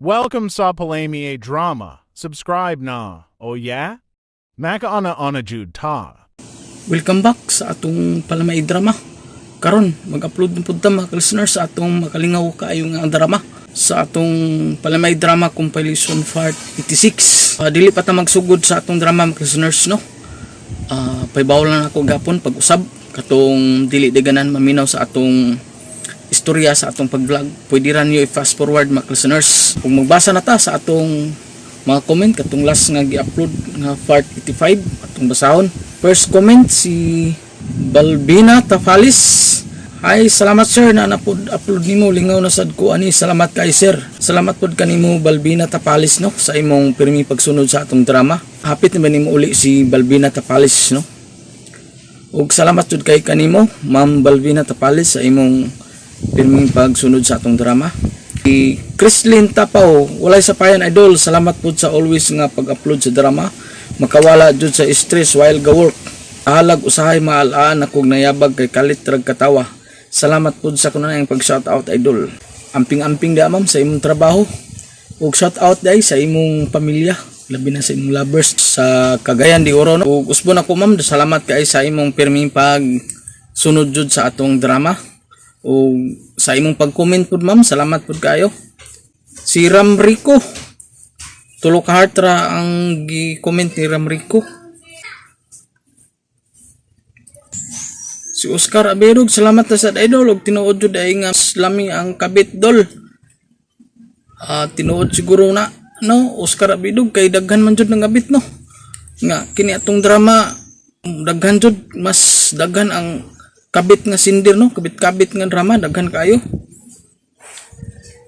Welcome sa Palami Drama. Subscribe na. Oh yeah? Makaana ana jud ta. Welcome back sa atong Palamay Drama. Karon mag-upload na pud ta, mga listeners, sa atong makalingaw kaayo nga drama sa atong Palamay Drama Compilation Part 86. Dili pa ta magsugod sa atong drama, mga listeners, no. Paybaw lang ako gapon pag-usab katong dili deganan maminaw sa atong istorya sa atong pag-vlog. Pwede ra niyo i-fast forward, mga listeners. Kung magbasa na ta sa atong mga comment katong last nga gi-upload nga part 85, atong basahon. First comment, si Balbina Tafalis. "Hi, salamat sir na napod upload nimo, lingaw na sad ko ani. Salamat kay sir." Salamat pod kanimo, Balbina Tapalis, no, sa imong pirmi pagsunod sa atong drama. Hapit na ba nimo uli si Balbina Tapalis, no? Ug salamat jud kay kanimo, Ma'am Balbina Tapalis, sa imong pirming pagsunod sa atong drama. Si Chrislyn Tapaw, "Walay sapayan, idol. Salamat pud sa always nga pag-upload sa drama. Makawala jud sa stress while ga work. Alag usahay maalaan akong nayabag kay kalit rag katawa. Salamat pud sa kuno ang pag shout out, idol." Amping-amping da, ma'am, sa imong trabaho. Ug shout out dai sa imong pamilya, labi na sa imong lovers sa Cagayan de Oro, no? Ug usbon ako, ma'am, salamat kay sa imong pirming pag sunod jud sa atong drama. Ug sa imong pag-comment pud, ma'am, salamat pud kayo. Si Ram Rico. Tulo ka heart ra ang gi-comment ni Ram Rico. Si Oscar Aberog, "Salamat na sa idol ug tinuod jud ay nga lami ang kabit dol." Tinuod siguro na, no, Oscar Abidog, kay daghan man jud ng abit, no. Nga kini atong drama daghan jud, mas daghan ang kabit nga sinder, no, kabit-kabit nga drama, daghan kayo.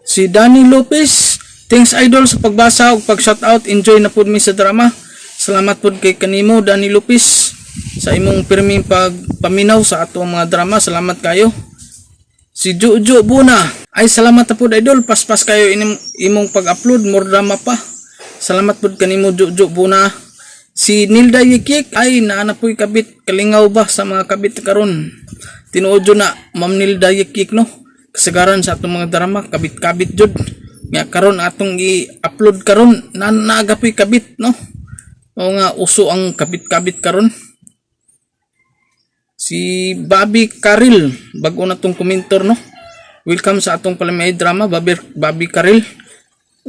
Si Danny Lopez, "Thanks idol sa pagbasa ug pag shoutout. Enjoy na pud mi sa drama." Salamat pud kay kanimo, Danny Lopez, sa imong pirming pagpaminaw sa atong mga drama. Salamat kayo. Si Jojo Buna, "Ay salamat na pud idol, paspas kayo imong pag-upload, more drama pa." Salamat pud kanimo, Jojo Buna. Si Nilda Yikik, "Ay naa na puy kabit, kalingaw ba sa mga kabit karon." Tinuod jud na, Ma'am Nilda Yikik, no. Kasagaran sa atong mga drama kabit-kabit jud. Nga karon atong i-upload karon na naaga puy kabit, no. O nga uso ang kabit-kabit karon. Si Bobby Karil, bago na tong komentor, no. Welcome sa atong Palamay Drama, Bobby Karil.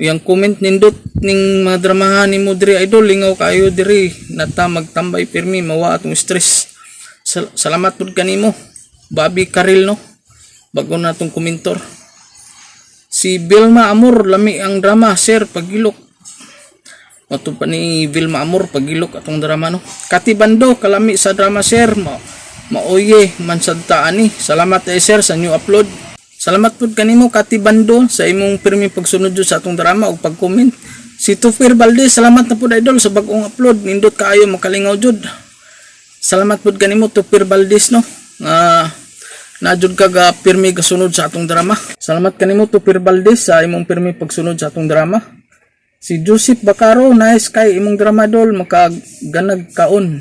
Yang comment, "Nindot ning mga dramahan nimo diri idol, lingaw kayo diri nata magtambay pirmi, mawa atong stress." Salamat pud kanimo, Bobby Karil, no. Bago na tong komentor. Si Vilma Amor, "Lami ang drama sir, pagilok." Ato pa ni Vilma Amor, pagilok atong drama, no. Kati Bando, "Kalami sa drama sir, maoye man sad ta ani. Salamat eh sir sa new upload." Salamat pud kanimo, Kati Bando, sa imong pirmi pagsunod jud sa atong drama ug pag-comment. Si Tufir Valdez, "Salamat na pud idol sa bag-ong upload, nindot kaayo, makalingaw jud." Salamat pud kanimo, Tufir Valdez, no. Nga na jud ka ga pirmi gasunod sa atong drama. Salamat kanimo, Tufir Valdez, sa imong pirmi pagsunod sa atong drama. Si Joseph Bacaro, "Nice kay imong drama dol, makaganag kaon."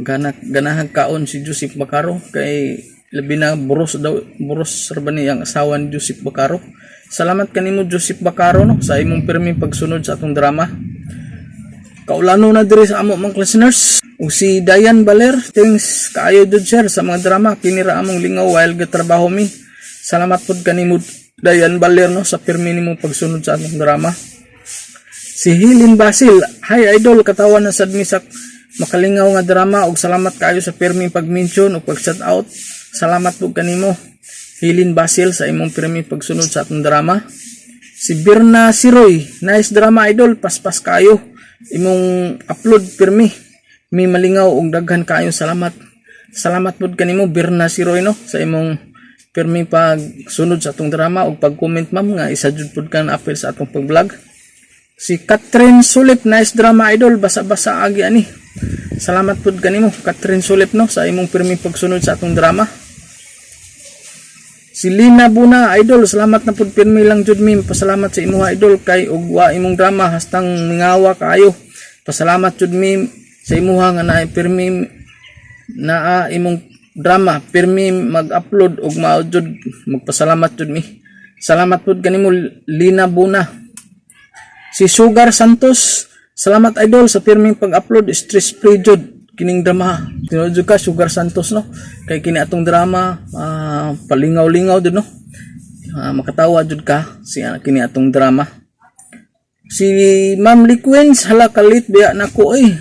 Ganak ganahag kaon si Joseph Bacaro kay labi na buros daw, buros ra ba ni ang asawa ni Joseph Bacaro. Salamat kanimo, Joseph Bacaro, no, sa imong pirmi pagsunod sa atong drama. Kaulano na diri sa amo, mga listeners. Ug si Dayan Baler, "Thanks kaayo jud sir sa mga drama, kini ra among lingaw while gatrabaho mi." Salamat pud kanimo, Dayan Baler, no, sa pirmi nimo pagsunod sa atong drama. Si Hilin Basil, "Hi idol, katawa na sad mi sa makalingaw nga drama ug salamat kaayo sa pirmi pag-mention ug pag-shout out." Salamat pud kanimo, Hilin Basil, sa imong pirmi pagsunod sa atong drama. Si Birna Siroy, "Nice drama idol, paspas kayo. Imong upload, pirmi mi malingaw ug daghan kaayo salamat." Salamat pud kanimo, Birna Siroy, no, sa imong pirmi pagsunod sa atong drama ug pag-comment, ma'am, nga isa jud pud ka na apil sa atong pag-vlog. Si Catherine Sulip, "Nice drama idol, basa-basa agi ani." Salamat pud kanimo, Catherine Sulip, no, sa imong pirmi pagsunod sa atong drama. Si Lina Buna, "Idol, salamat na pud, pirmi lang jud mi pasalamat sa imuha idol kay ug wa imong drama hastang mingawa kaayo. Pasalamat jud mi sa imuha nga naay pirmi naa imong drama, pirmi mag-upload ug mao jud magpasalamat jud mi." Salamat pud kanimo, Lina Buna. Si Sugar Santos, salamat, idol, sa pirming pag-upload, stress free jud kining drama. Tinuod jud ka, Sugar Santos, no. Kay kini atong drama, palingaw-lingaw jud, no. Makatawa jud ka siya kini atong drama. Si Ma'am Liquins, hala, kalit biya nako eh.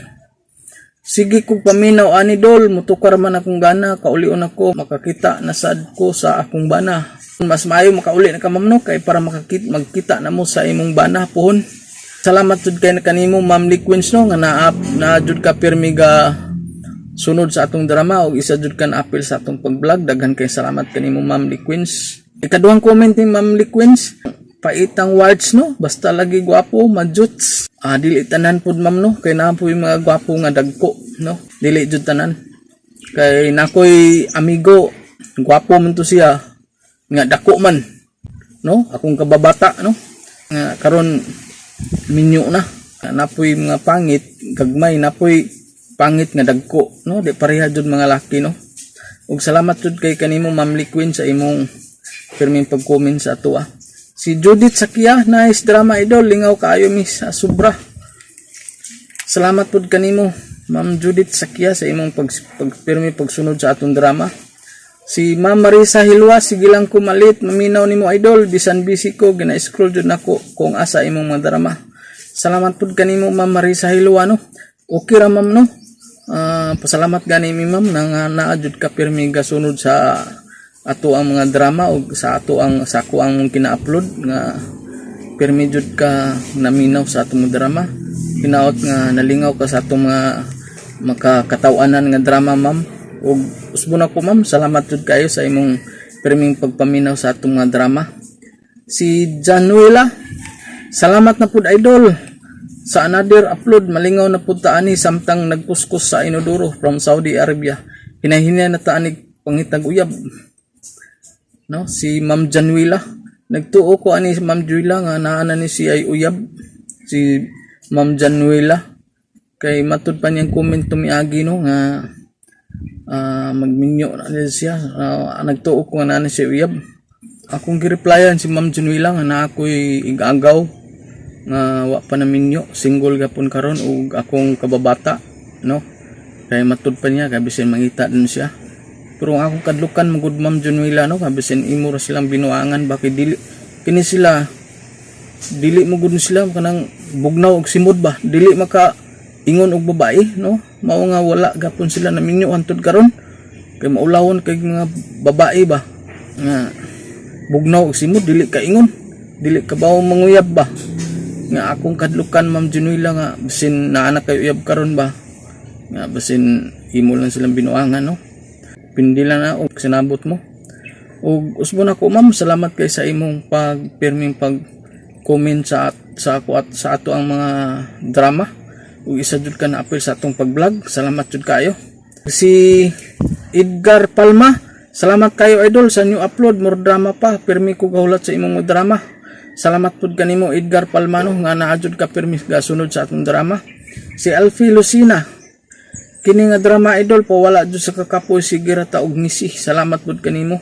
Sige kog paminaw ani, dol, mutukar man akong gana, kaulion ako, makakita na sad ko sa akong bana. Mas maayo makauli na ka, ma'am, no, kay para makakita magkita na mo sa imong bana pohon. Salamat jud kay kanimo, Ma'am Liquins, no, nga naa na jud ka pirmi ga sunod sa atong drama og isa jud ka na apil sa atong pag-vlog. Daghan kay salamat kanimo, Ma'am Liquins. Ikaduhang comment ni Ma'am Liquins, paitang words, no, basta lagi gwapo majuts. Dili tanan pud, ma'am, no, kay naa po yung mga gwapo nga dagko, no. Dili jud tanan kay nakoy amigo, gwapo man to siya nga dako man, no, akong kababata, no, nga karon minyo na. Napoy mga pangit gagmay, napoy pangit nga dagko, no. Di pareha jud mga laki, no. Ug salamat jud kay kanimo, Ma'am Liquin, sa imong pirming pag-comment sa ato ah. Si Judith Sakia, nice drama, idol, lingaw kaayo mi sa sobra. Salamat pud kanimo, Ma'am Judith Sakia, sa imong pagpirmi pagsunod sa atong drama. Si Ma'am Marisa Hilwa, sige lang ko malit, maminaw nimo, idol, bisan busy ko, gina-scroll jud nako kung asa imong mga drama. Salamat pud kanimo, Ma'am Marisa Hilwa, no. Okay ra, ma'am, no. Pasalamat gani mi, ma'am, na nga naa jud ka pirmi gasunod sa ato ang mga drama o sa ato ang sa ako ang kina-upload, nga pirmi jud ka naminaw sa atong mga drama. Hinaot nga nalingaw ka sa atong mga makakatawanan nga drama, ma'am. Ug usbon ako, ma'am, salamat jud kayo sa imong pirming pagpaminaw sa atong mga drama. Si Januela, salamat na pud, idol, sa another upload, malingaw na pud ta ani samtang nagkuskus sa inodoro from Saudi Arabia. Hinahinay na ta ani pangitag uyab, no. Si Ma'am Januela, nagtuo ko ani si Ma'am Juila nga naa na ni siya ay uyab si Ma'am Januela kay matud pa niyang comment tumiagi, no, nga magminyo na ni siya. Nagtuo ko nga naa ni siya uyab. Akong gireplyan si Ma'am Januela nga naa ako'y igagaw nga wa pa na minyo, single gapon karon ug akong kababata, no, kay matud pa niya kay bisin mangita din siya. Pero ang akong kadlukan magud, Ma'am Junuela, no, kay bisin imo ra silang binuangan ba, kay dili kini sila, dili mo gud sila kanang bugnaw og simod ba, dili maka ingon og babae, no. Mao nga wala gapon sila naminyo hantod karon kay maulawon kay mga babae ba nga bugnaw og simod, dili ka ingon, dili ka bawo manguyab ba. Nga akong kadlukan, Ma'am Junuela, nga bisin naa na kayo uyab karon ba, nga basin imo lang silang binuangan, no. Pindi lang na og sinabot mo. Ug usbon ako, ma'am, salamat kay sa imong pagpirming pag comment sa ako at sa ato ang mga drama ug isa jud ka na apil sa atong pag-vlog. Salamat jud kayo. Si Edgar Palma, salamat kayo, idol, sa new upload, more drama pa, pirmi ko gahulat sa imong mga drama. Salamat pud kanimo, Edgar Palma, no, nga naa jud ka pirmi gasunod sa atong drama. Si Alfie Lucina, kini nga drama, idol, pa wala jud sa kakapoy, sige ra ta og ngisi. Salamat pud kanimo,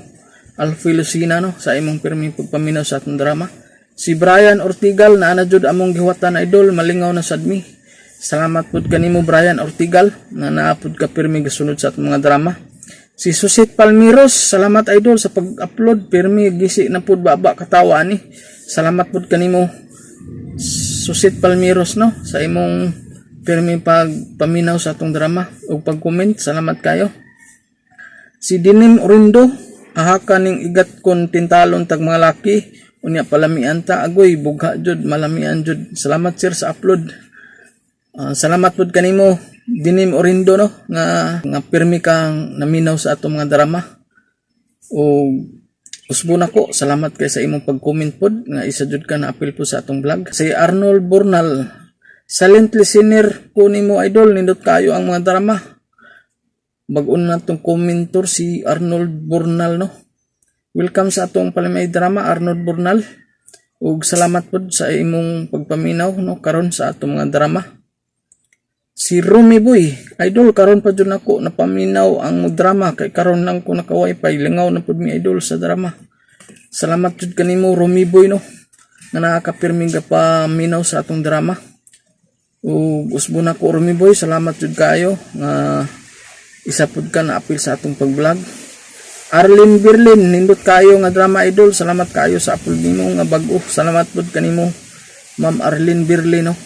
Alfie Lucina, no, sa imong pirming pagpaminaw sa atong drama. Si Brian Ortigal, naa na jud among gihuwatan, idol, malingaw na sad mi. Salamat pud kanimo, Brian Ortigal, nga naa pud ka pirmi gasunod sa atong mga drama. Si Susit Palmiros, salamat, idol, sa pag-upload, pirmi gisi na pud baba katawa ani. Salamat pud kanimo, Susit Palmiros, no, sa imong pirmi pagpaminaw sa atong drama ug pag-comment. Salamat kayo. Si Dinim Orindo, aha ka ning igat kon tintalon tag mga laki, unya palamian ta, agoy bugha jud, malamian jud. Salamat, sir, sa upload. Salamat pud kanimo, Dinim Orindo, no, nga pirmi kang naminaw sa atong mga drama. O usbon ako, salamat kay sa imong pag-comment pod nga isa jud ka na apil po sa atong vlog. Si Arnold Bornal, silent listener ko nimo, idol, nindot kayo ang mga drama. Bag-o na tong commentor si Arnold Bornal, no. Welcome sa atong palamay drama, Arnold Bornal. Ug salamat pod sa imong pagpaminaw, no, karon sa atong mga drama. Si Rumi Boy, idol, karon pa jud nako napaminaw ang drama kay karon lang ko naka wifi, lingaw na pud mi, idol, sa drama. Salamat jud kanimo, Rumi Boy, no. Nga nakakapirming ka pa minaw sa atong drama. Ug usbo na ko Rumi Boy, salamat jud kaayo nga isa pud ka na apil sa atong pag-vlog. Arlene Berlin, nindot kayo nga drama idol. Salamat kayo sa apil nimo nga bag-o. Salamat pud kanimo, Ma'am Arlene Berlin, no.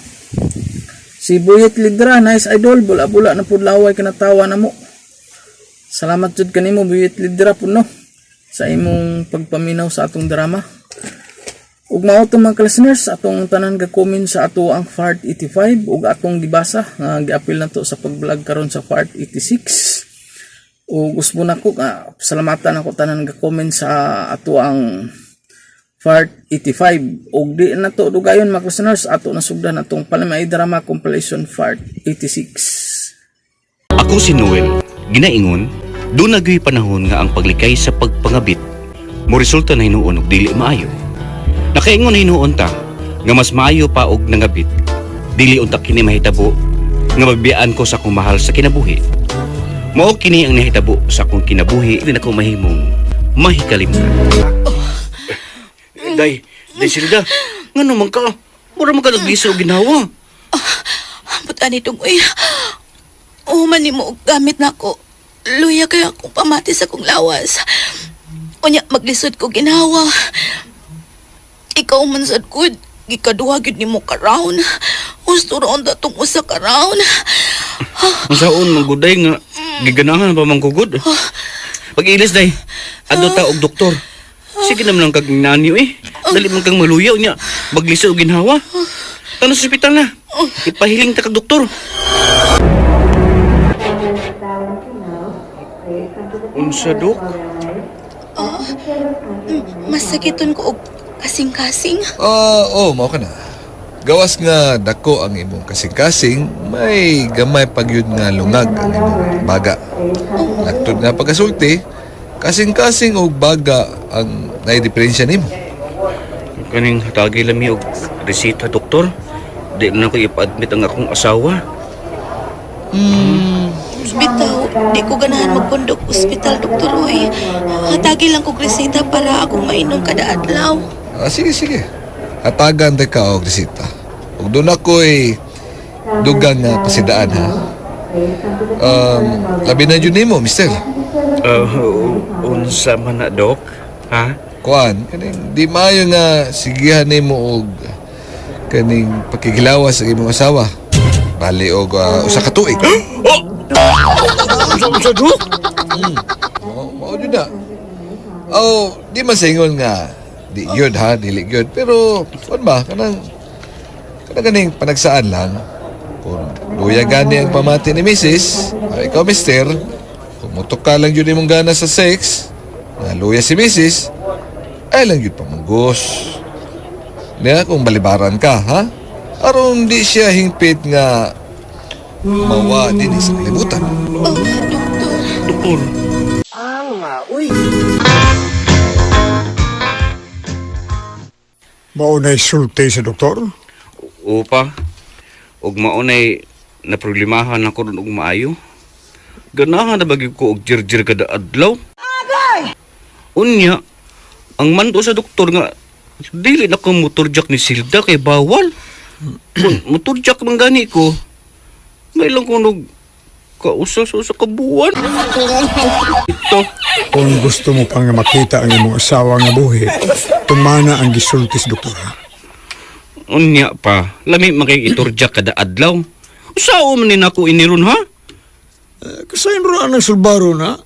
Si Buyet Lidra, nice idol. Bula-bula na pud laway kanatawa na mo. Salamat jud kanimo Buyet Lidra pud, no, sa imong pagpaminaw sa atong drama. Ug mao to, mga listeners, atong tanan ga comment sa ato ang Part 85 ug atong gibasa nga giapil na to sa pag-vlog karon sa Part 86. Ug usbo nako nga salamatan ako tanan ga comment sa ato ang Part 85. Ug di na to dugayon, mga listeners, ato nasugdan atong Palamay Drama Compilation Part 86. Ako si Noel, ginaingon, doon nagyoy panahon nga ang paglikay sa pagpangabit mo resulta na hinuon og dili maayo. Nakaingon na hinuon ta nga mas maayo pa og nangabit. Dili unta kini mahitabo nga mabiyaan ko sa akong mahal sa kinabuhi. Mao kini ang nahitabo sa akong kinabuhi, di na ko mahimong mahikalimtan. Day, day Silda, ngano man ka? Mura man ka nagliso og ginawa. Ambot ani dong uy. Uman nimo og gamit nako. Luya kay akong pamati sa kong lawas. Unya maglisod ko ginawa. Ikaw man sad gud. Gikaduha gyud nimo ka round. Husto roon datong usa ka round. Unsaon man guday nga giganahan pa man kugod. Pag-ilis day, adto ta og doktor. Sige naman lang kag nanyo eh. Dali man kang maluyaw niya. Maglisod og ginhawa. Tano sa ospital na. Ipahiling ta kag doktor. Unsa, dok? Masakiton ko og kasing-kasing. Ah, oh, mao ka na. Gawas nga dako ang imong kasing-kasing, may gamay pagyud nga lungag ang imong baga. Laktod nga pagkasulti, kasing-kasing og baga ang naidiferensya nimo. Kaning hatagi lami og resita, doktor. Di na ko ipa-admit ang akong asawa. Bitaw, di ko ganahan magpundok ospital, Doktor Uy. Hatagi lang kog reseta para akong mainom kada adlaw. Ah, sige, sige. Hatagan ta ka og resita. Ug doon ako'y dugang nga pasidaan ha. Labi na yun nimo, mister. Unsa man na, dok? Ha? Kuan, kaning di maayo nga sigihan nimo og kaning pakigilawas sa imong asawa. Bali og usa ka tuig. Oh! Unsa, dok? Mao mao jud na. Oh, di man sa ingon nga di yun ha, dili yun. Pero kuan ba kanang kanang kaning panagsaan lang. Kung luya gani ang pamati ni Mrs., ay ikaw mister, kung mutok ka lang yun imong gana sa sex, nga luya si Mrs., ay lang yun pamunggos. Niya kung balibaran ka, ha? Aron di siya hingpit nga mawa din sa kalibutan. Oh, Doktor. Doktor. Mao na sulti sa doktor? Opa, ug maunay na problemahan ako ron og maayo. Ganahan na bagay ko og jirjir kada adlaw. Unya, ang mando sa doktor nga dili na ko motor jack ni Silda kay bawal. Kung motor jack man gani ko, may lang ko nog kausa sa usa ka buwan. Ito, Kung gusto mo pang makita ang imong asawa nga buhi, tumana ang gisulti sa doktor. Ha? Unya pa, lami man kay iturjak kada adlaw. Usao man ni nako iniron ha? Kasayin ro ang sulbaro na?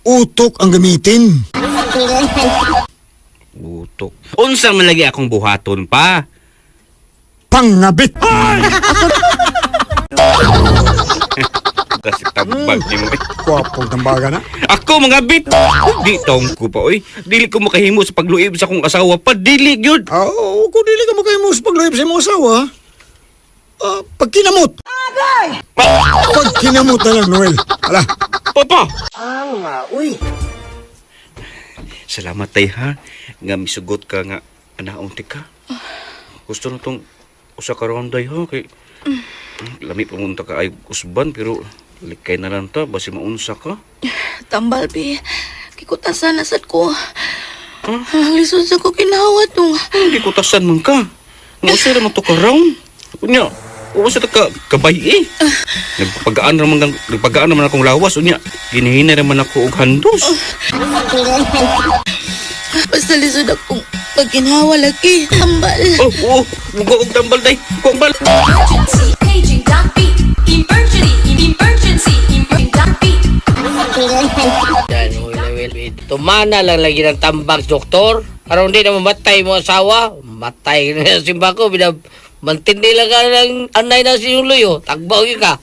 Utok ang gamitin. Utok. Unsa man lagi akong buhaton pa? Pangabit! Kasi tambag ni mo. Eh. Kwapo ng baga na. Ako mga bit. Di taong ko pa oy. Dili ko makahimo sa pagluib sa akong asawa pa dili gyud. Ah, oo, kung dili ka makahimo sa paglayop sa imong asawa, pagkinamot. Pagkinamot na lang, Noel. Ala, Papa. Uy. Salamat tay ha nga misugot ka nga anaong ti ka. Gusto na tong usa ka round day ha kay lami pumunta ka ay usban pero likay na lang ta basi maunsa ka. Tambal, bi. Kikutasan na sad ko. Ah, lisod sa ko ginawa dong. Hindi ko tasan man ka. Nga usa ra man to ka round. Unya, usa ta ka kabay eh. Nagpagaan naman akong lawas unya. Ginihina raman ako og handos. Basta lisod akong pagginhawa lagi. Tambal. Oh, oh, mugo og tambal day. Kumbal. Emergency, paging dot beat. Emergency, emergency, emergency dot beat. Dan, will, will. Tumana lang lagi ng tambak, doktor. Aron di na mamatay mo asawa. Matay na sa simba ko. Binab mantindi lang ka ng anay na si Yuloy. Oh. Tagbaw yun ka.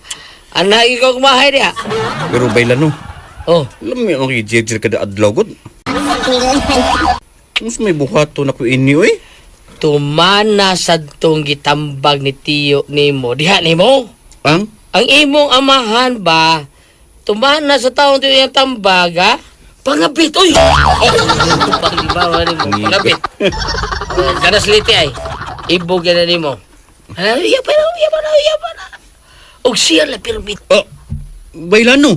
Anay ikaw kumahay niya. Pero baylan no. Oh, Alam mo yung jirjir kada adlaw gud. Mas may buhato na ko ini oy. Tumana sa tong gitambag ni Tiyo nimo. Diha nimo. Ang Ang imong amahan ba, tumana sa taong tiyo yung tambag, ha? Pangabit, uy! Pangibaba nimo, pangabit. Oh, kanas liti ay. Ibog yan na nimo. Ah, iya pa na, iya pa na, iya pa na. Og siya la permit. Oh, baylano.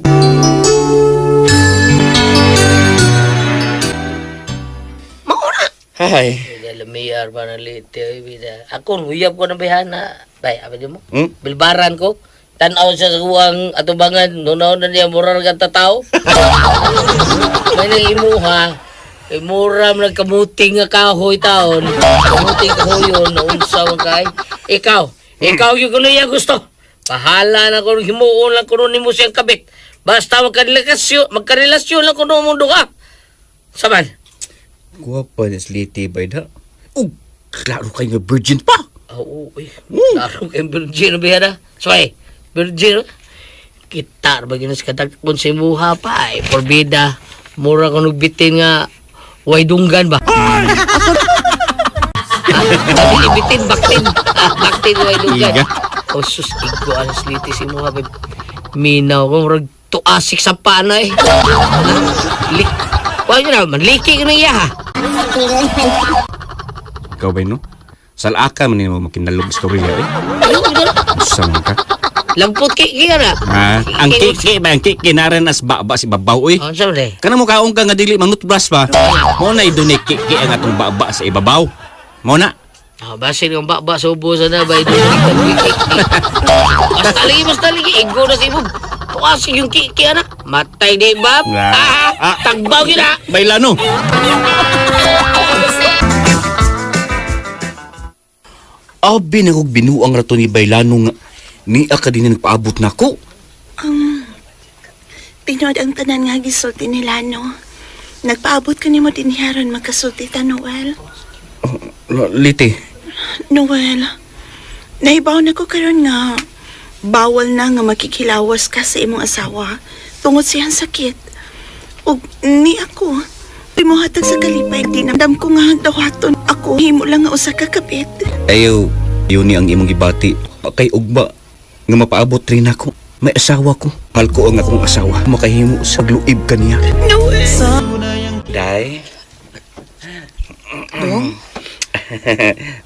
Mauna. Hay. Bida lumiyar pa ng liti, oy, bida. Ako, uyab ko ng bihana. Bay, apa mo? Hmm? Bilbaran ko. Tanaw siya sa kuwang atubangan. Nunaw na niya, mura na kang tao. May nang imuha. Eh, mura man nagkamuting nga kahoy taon. Kamuting kahoyon, naunsa man kay. Ikaw, ikaw yung kuno iya gusto. Bahala na kung himuon lang kuno nimo siyang kabit. Basta magkarelasyon, magkarelasyon lang kuno mundo ka. Saman. Guwapa ni Slity bay da. Ug, klaro kay nga virgin pa. Oo, uy. Klaro kay virgin ba na? Sway, virgin. Kita ba ginas katakpon sa imuha pa ay porbida. Mura ko nagbitin nga way dunggan ba? Ah, bitin, baktin. Ah, baktin way dunggan. Iga. O sus, igo ang sliti si imuha ba? Minaw ko, murag tuasik sa pana eh. Lik. Wala nyo naman, liki ka na iya ha. Ikaw bay no? Salaka man nimo makinalog istorya eh. Usa man ka. Lagpot ki ka na. Ah, ang kiki ba ang kiki naran as baba si babaw oy. Oh, sabi Kana mo kaon ka nga dili manutbras pa. Mo na idunay kiki ang atong baba sa ibabaw. Mo na. Ah, basin yung bakba sa ubusan na ba ito? Basta lagi, basta lagi. Igo na si Bob. Tuasig yung kiki, anak. Matay di, Bob. Ah. Ah, tagbaw yun, ah. Bailano. Abi na kog binuang rato ni Bailano nga niya ka din nagpaabot nako. Tinod ang tanan nga gisulti nila, no? Nagpaabot ko nimo din haron magkasulti ta, Noel. Liti. Noel, nahibaw na ko karon nga bawal na nga makikilawas ka sa imong asawa tungod siyang sakit. Ug ni ako, pimuhatag sa kalipay, dinamdam ko nga dawaton ako, himo lang nga usa ka kapit. Ayaw, yun ni ang imong gibati. Kay ugma nga mapaabot rin ako. May asawa ko. Mahal ko ang akong asawa. Makahimo sa gluib kaniya. Noel! Day. Dong?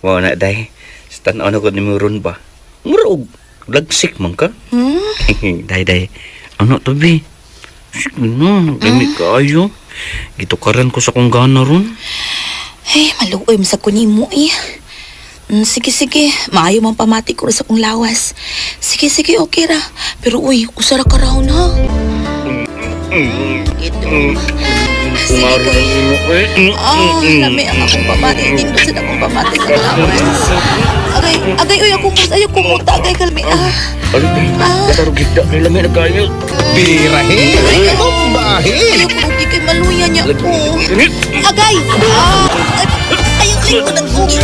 Mao na, day. Sa tan-aw na ko ni mo ron ba? Mura og lagsik man ka. Hmm? Day, day. Ano to, bi? Sige na, gamit kaayo. Gitukaran ko sa kong gana ron. Hey, maluoy mo sa kunimo eh. Sige, sige. Maayo man pamati ko sa kong lawas. Sige, sige, okay ra. Pero uy, usara ka raw na. Ito. Sige, kay. Ah, lami ang akong pamati. Dito sa akong pamati sa lawas. Agay, agay, uy, akong ayaw kumuta. Agay, kalmi. Ah. Ano, day? Katarong gigda, may lamig na kayo. Birahin! Bombahin! Ayaw ko, di kay maluya niya ko. Agay! Ah! Ay, ayaw, ayaw ko nag-ugit.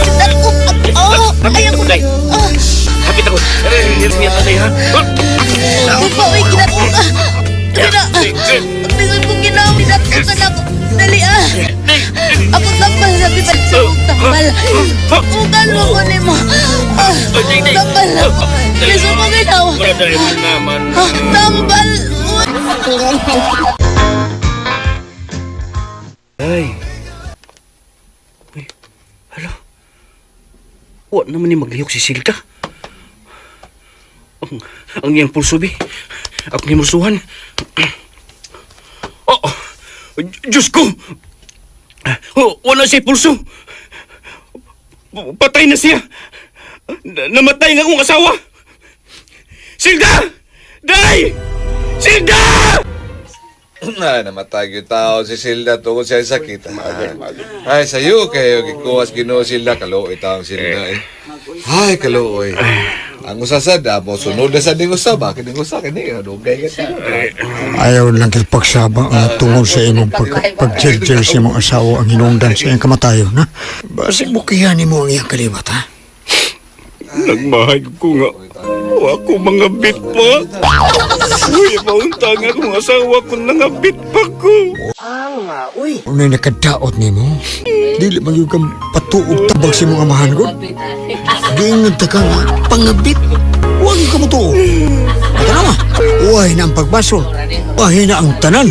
Oh, ayaw ko. Day. Ah. Hapit ako. Ay, ha? Upa, uy, ginatong ka. Dali na. Ang lisod kong ginawa, ginatong ka na ako. Dali ah. Ako tambal, sabi pa sa akong tambal. Ugal mo ko nimo. Ah, tambal ako. Lisod kong ginawa. Ah, tambal. Ay. Uy, hala. Wa naman ni maglihok si Silka. Ang iyang pulso, bi. Akong himulsuhan. Oh, Diyos ko! Oh, wala siya pulso. Patay na siya. Namatay nga akong asawa. Silda! Day! Silda! Na, namatay yung tao si Silda tungkol siya sakit. Ay, sayo kayo, gikuha sa Ginoo Silda, kaluoy taong Silda eh. Ay, kaluoy. Ang usasad, mo sunod na sa ding usa, bakit ding usa, kini, dugay ka siya. Ayaw lang kay pagsaba ang tungod sa imong pag, pag sa imong asawa ang hinungdan sa iyang kamatayon, ha? Basig bukihan nimo ang iyang kaliwat, ha? Nagmahay ko nga. Wa ko mga bit pa. Uy, maunta nga akong asawa kung nangabit pa ko. Unay nakadaot nimo. Dili man gyud kang patuog tabag sa imong amahan ko. Giingon ta ka nga pangabit. Huwag ka mutuo. Tanawa, uwahi na ang pagbasol. Uwahi na ang tanan.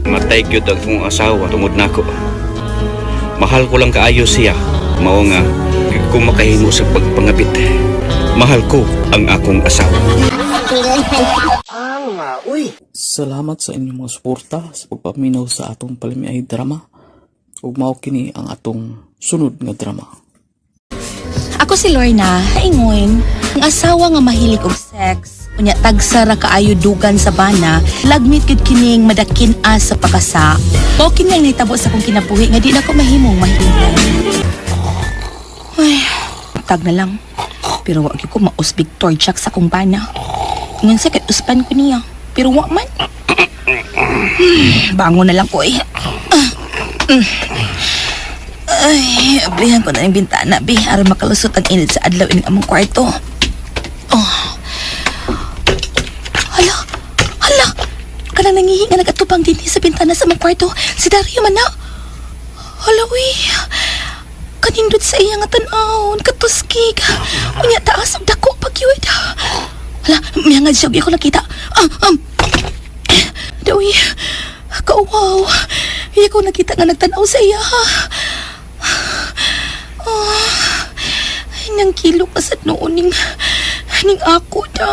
Matay gyud ang akong asawa tungod nako. Mahal ko lang kaayo siya. Mao nga kung makahimo sa pagpangabit. Mahal ko ang akong asawa. Salamat sa inyong mga suporta sa pagpaminaw sa atong palamiay drama. Ug mao kini ang atong sunod nga drama. Ako si Lorna, ingon, ang asawa nga mahilig og sex, unya tagsa ra kaayo dugan sa bana, lagmit gid kining madakin-a sa pakasa. Mao kini ang nahitabo sa akong kinabuhi nga di na ko mahimong mahilay. Ay, tag na lang. Pero wa gyud ko maus Victor Jack sa akong bana. Ingon sa kay uspan ko niya, pero wa man. Bangon na lang ko eh. Ay, ablihan ko na yung bintana, bi. Aron makalusot ang init sa adlaw ining among kwarto. Oh. Hala, hala. Kanang nangihinga nagatubang din sa bintana sa among kwarto. Si Dario man na. Hala, uy. Kanindot sa iya nga tan-awon, katuskig. Unya taas ang dako pagyud. Hala, miyangad siya, ko nakita. Ah, um. Dawi, kauwaw. Iya ko nakita nga nagtanaw sa iya. Oh, nang kilo ka sa noon ning ako da.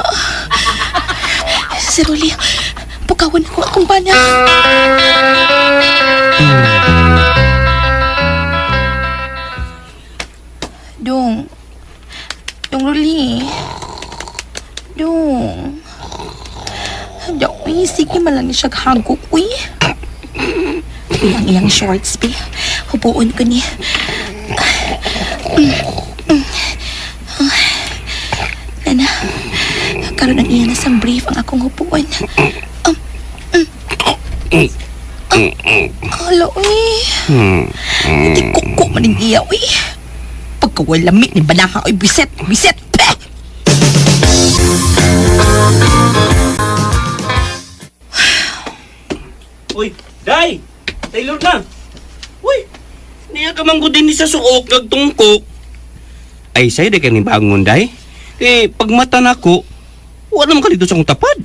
Si Rolly, pukawan ko akong bana. Dong. Dong Rolly. Dong. Dong, uy, sige man lang ni siya hagok, uy. Uy, ang iyang shorts, bi. Hubuon ko ni. Nana, karon ang iya na sang brief ang akong hupuan. Hala, uy. Hindi kuko man ang iya, uy. Pagkawalamit ni Banaha, uy, biset, biset. Peh! Uy, Day! Taylor na! Uy, niya ka man din ni sa suok nagtungkok. Ay, sa'yo di ka ni bangon, Day. Eh, pagmata na ko, wala naman ka dito sa akong tapad.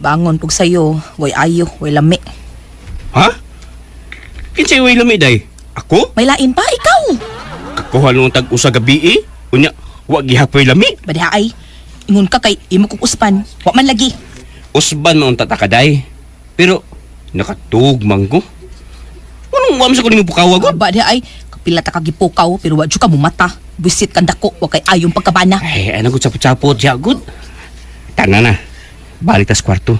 Bangon pug sayo, way ayo, way lami. Ha? Kinsay way lami, Day? Ako? May lain pa, ikaw. Kakuha nung tag-usa gabi eh. Unya, wa gihapoy lami. Badiha ay, ingon ka kay imo kong uspan. Wa man lagi. Usban noon tatakaday. Pero, nakatug man ko. Anong wam sa kuning pukawa ko? Ba diha ay, kapila ta kagipukaw pero wa jud ka mumata. Bisit kang dako, wa kay ayong pagkabana. Ay, ano ko sapot-sapot, siya, good. Tana na. Balik tas kwarto.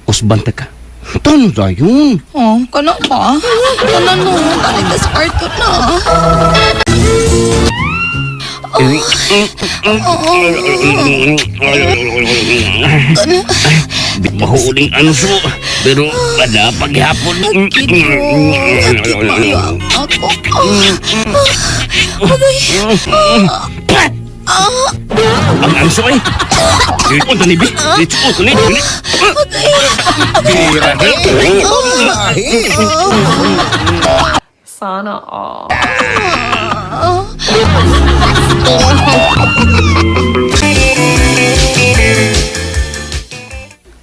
Usban ta ka. Tano na yun? Oh, kana ba? Kana no, balik ta sa kwarto na. Mahuling anso, pero wala paghapon. Sakit mo. Sakit maayo ang ako. Ah, agay. Ang anso eh. Dito ni Bi. Dito ni Bi. Sana all.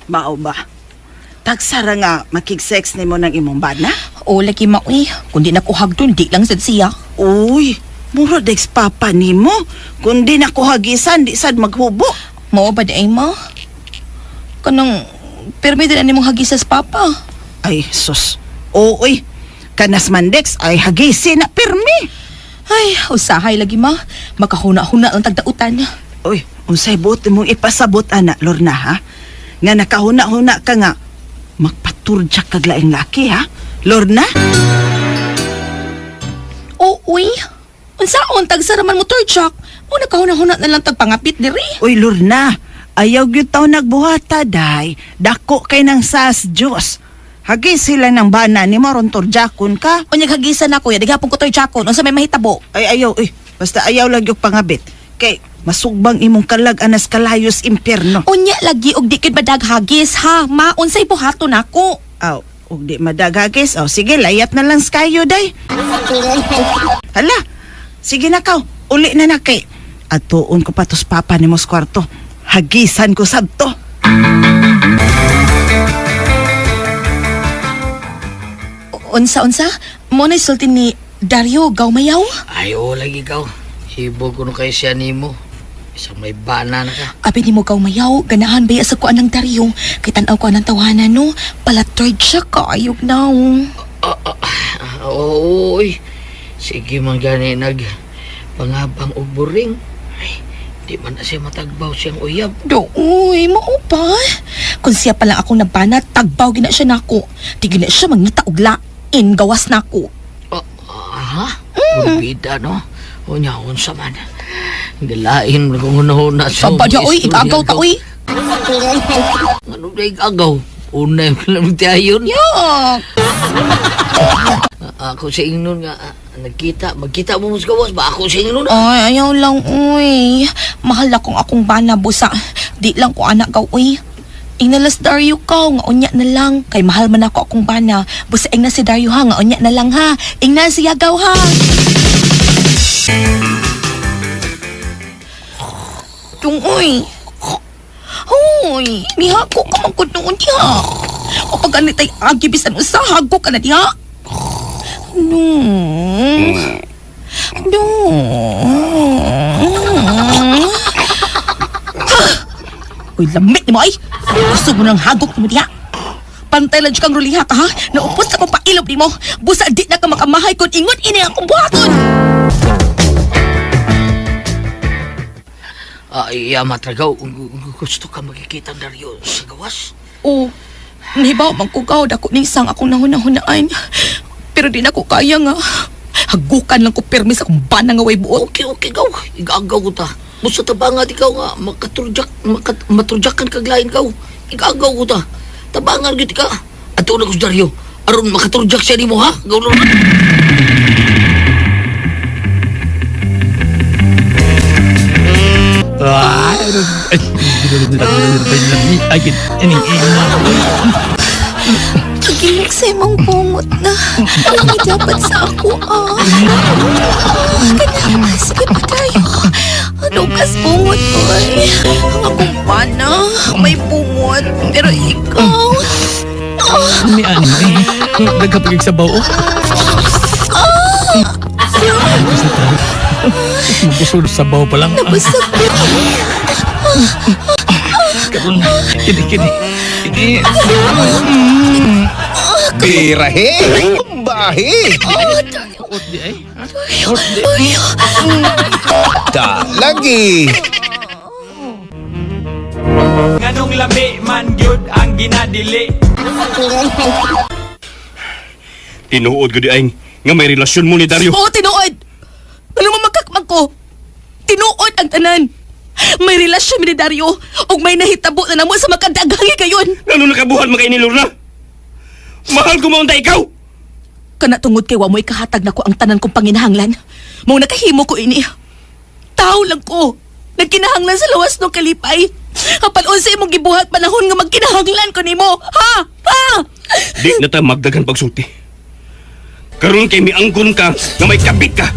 Mao ba? Tagsara nga makig-sex nimo ng imong bana? O lagi maoy, kundi na ko hagdon di lang sad siya. Uy, mura dex papa nimo. Kundi na ko hagisan, di sad maghubo. Mao ba di ay ma? Kanang pirmi din ani mong hagisas papa. Ay, sus. Oo, uy. Kanas Mandex ay hagisi na pirmi. Ay, usahay lagi ma. Makahuna-huna ang tagdautan. Uy, unsay buot mong ipasabot ana, Lorna ha? Nga nakahuna-huna ka nga magpaturjak kag laing laki ha? Lorna? Oo, uy. Unsaon tagsara man mo turjak? O nakahuna-huna na lang tagpangapit diri. Uy, Lorna, ayaw gyud taw nagbuhata day. Dako kay nang sas Dios. Hagi sila ng bana ni mo ron turjakon ka. Unya hagisa na kuya, digapon ko turjakon. Unsa may mahitabo? Ay ayaw, uy, basta ayaw lang yung pangabit. Kay masugbang imong kalag anas kalayos impyerno. Unya lagi og di kid madaghagis ha. Ma, unsay buhaton nako? Aw, ug di madaghagis. Aw, sige, layat na lang sa kayo day. Hala, sige na kaw. Uli na na kay. Atuon ko pa tos papa ni mos kwarto. Hagisan ko sabto. Unsa unsa? Mo na sulti ni Dario Gaumayaw? Ay, oo lagi ikaw. Hibog ko no kay siya nimo. Isang may bana na ka. Abi nimo Gaumayaw, ganahan ba sa kuan ng Dario? Kay tan-aw ko anang tawanan no. Palatroid siya kaayog na. Ah, oo, oy. Sige man gani nag pangabang og buring. Ay, di man na siya matagbaw siyang uyab. Do, uy, mao pa. Kung siya pala akong nabana, tagbaw gina siya nako. Di gina siya mangita og lain gawas nako. Oh, ah, ha? Purbida, no? Unya, unsa man. Galain mo kung una-una sa Saba dia, oy, igagaw ta, oy. Ano na igagaw? Una yung lamang tayo. Yak. Ako sa ingnon nga, nagkita, magkita mo mo sa gawas ba? Ako sa ingnon. Ay, ayaw lang, uy. Mahal akong akong bana, busa. Di lang ko anak gaw, uy. Ingnalas Dario ka, nga unya na lang. Kay mahal man ako akong bana. Busa ingna si Dario ha, nga unya na lang ha. Ingna siya gaw ha. Tung, uy. Hoy, mihako ka man gud noon diha. O pag anitay agi bisan usa hago ka na diha. No. No. Uy, lamit ni mo ay. Gusto mo ng hagok ni mo diha. Pantay lang kang ruliha ka ha. Naupos akong pailob ni mo. Busa di na ka makamahay kung ingon ini akong buhaton. Ay, iya, matragaw. Gusto ka magkikita Dario sa gawas? Oo. Nahibaw man ko gaw, dako ning sang akong nahuna-hunaan. Pero di na ko kaya nga. Hagukan lang ko pirmi sa akong bana nga way buot. Okay, okay, gaw. Igagaw ko ta. Busa tabangan ikaw nga, makaturjak, maturjakan kaglain gaw. Igagaw ko ta. Tabangan gyud ka. Ato na ko sa Dario. Aron makaturjak siya nimo ha? Gaw na. Pagilok sa imong bungot na. Ang dapat sa ako ah. Kanya, sige pa tayo. Ano kas bungot oy? Ang akong pana, may bungot. Pero ikaw, Ni ano eh. Nagkapagig sa bao. Mabusol sa bao pa lang. nabusog ko. Karon kini kini. Kini. Birahe! Bahe! Ot di ay. Da lagi! Nganong lami man gyud ang ginadili. Tinuod ko di ay nga may relasyon mo ni Dario. Oo, tinuod. Ano mo makakmag ko? Tinuod ang tanan. May relasyon mi ni Dario ug may nahitabo na namo sa makadaghangi kayon. Ano nakabuhat mo kay ni Lorna? Mahal ko maunta ikaw! Kana tungod kay wa mo'y kahatag nako ang tanan kong panginahanglan. Mao nakahimo ko ini. Tao lang ko. Nagkinahanglan sa lawas ng kalipay. Apan unsa imong gibuhat panahon nga magkinahanglan ko nimo? Ha? Ha? Di na ta magdagan pagsulti. Karon kay miangkon ka nga may kabit ka.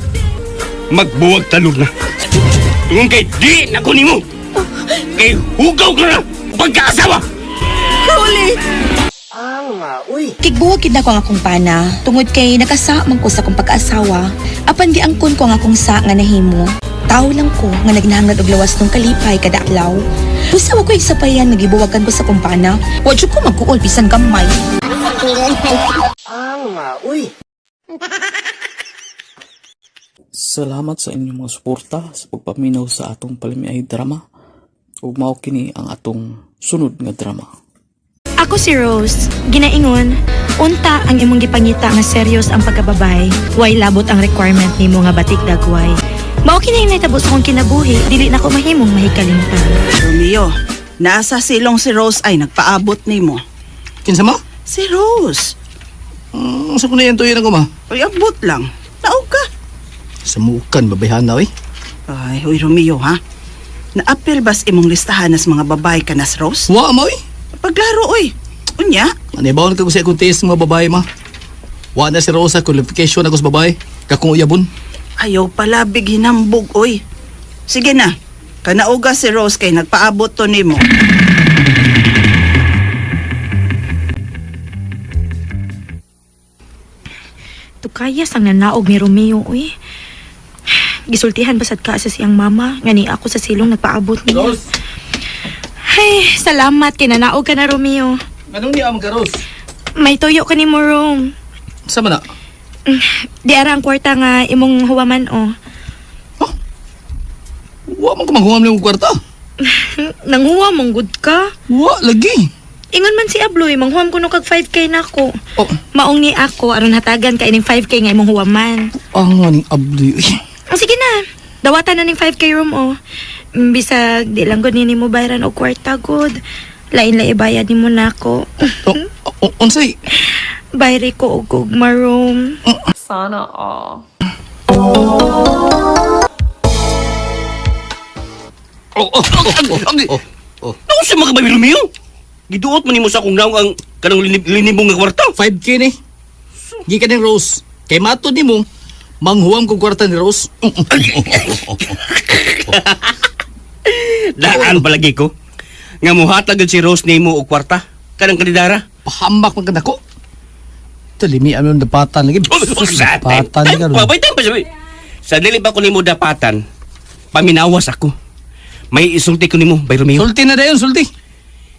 Magbuwag ta Lorna. Tungod kay di na ko nimo. Kay hugaw ka na pagkaasawa. Rolly! Kigbuwag gid nako ang akong pana tungod kay nakasa man ko sa akong pag-asawa apan giangkon ko ang akong sa nga nahimo. Tao lang ko nga nagnahangad og lawas nung kalipay kada adlaw. Busa wa ko sapayan nagibuwagan ko sa kumpana. Wa jud ko magkuol bisan gamay. Salamat sa inyong mga suporta sa pagpaminaw sa atong palamiay drama. Ug mao kini ang atong sunod nga drama. Ako si Rose. Ginaingon, unta ang imong gipangita nga serious ang pagkababay. Way labot ang requirement nimo nga batik dagway. Mao kini nahitabo sa akong kinabuhi, dili na ko mahimong mahikalimtan. Romeo, nasa silong si Rose ay nagpaabot nimo. Kinsa mo? Si Rose. Sa ko na yan tuyo na ko ma. Ay, abot lang. Naog ka. Sa mukan, babayhan na, oy. Ay, uy Romeo ha. Naapil bas imong listahan nas mga babae ka nas Rose? Wa ma, oy. Paglaro oy. Unya? Ano ba ka sa akong taste mga babae, ma? Wa na si Rosa, qualification ako sa babae. Kakong uyabon. Ayaw pala big hinambog oy. Sige na. Kanauga si Rose kay nagpaabot to nimo. Tukayas ang nanaog ni Romeo, uy. Gisultihan basad ka sa siyang mama, ngani ako sa silong nagpaabot niya. Rose! Ay, salamat kay nanaog ka na Romeo. Anong niya ka, Rose? May tuyo ka ni mo, Rome. Sa man na? Di ara ang kwarta nga imong huwaman, oh. Wa man ko manghuam nimo kwarta. Nanghuwa mong good ka. Wa lagi. Ingon man si Abloy, manghuam kuno kag 5K nako. Oh, Maong ni ako aron hatagan ka ining 5K nga imong huwaman. ang aning abloy. Uy. Oh, sige na. Dawatan na ning 5K room oh. Bisag di lang gud nini mo bayaran og kwarta gud. Lain la ibayad nimo nako. Oh, oh, unsay? Bayri ko og gugma room. Sana all. Oh, oh, oh, oh, oh, oh. Naku sa mga baby Romeo. Giduot man nimo sa akong naong ang kanang linibong nga kwarta. 5K ni. Gikan ni Rose. Kay matod nimo, manghuam ko kwarta ni Rose. Daan palagi ko. Nga muhatag gud si Rose nimo og kwarta kanang kanidara. Pahamak man ka nako. Talimi ano dapatan lagi. Sus, Dapatan ka ron. Wait time pa sabi. Sa dili ba ko nimo dapatan? Paminawas ako. May isulti ko nimo, Bay Romeo. Sulti na dayon, sulti.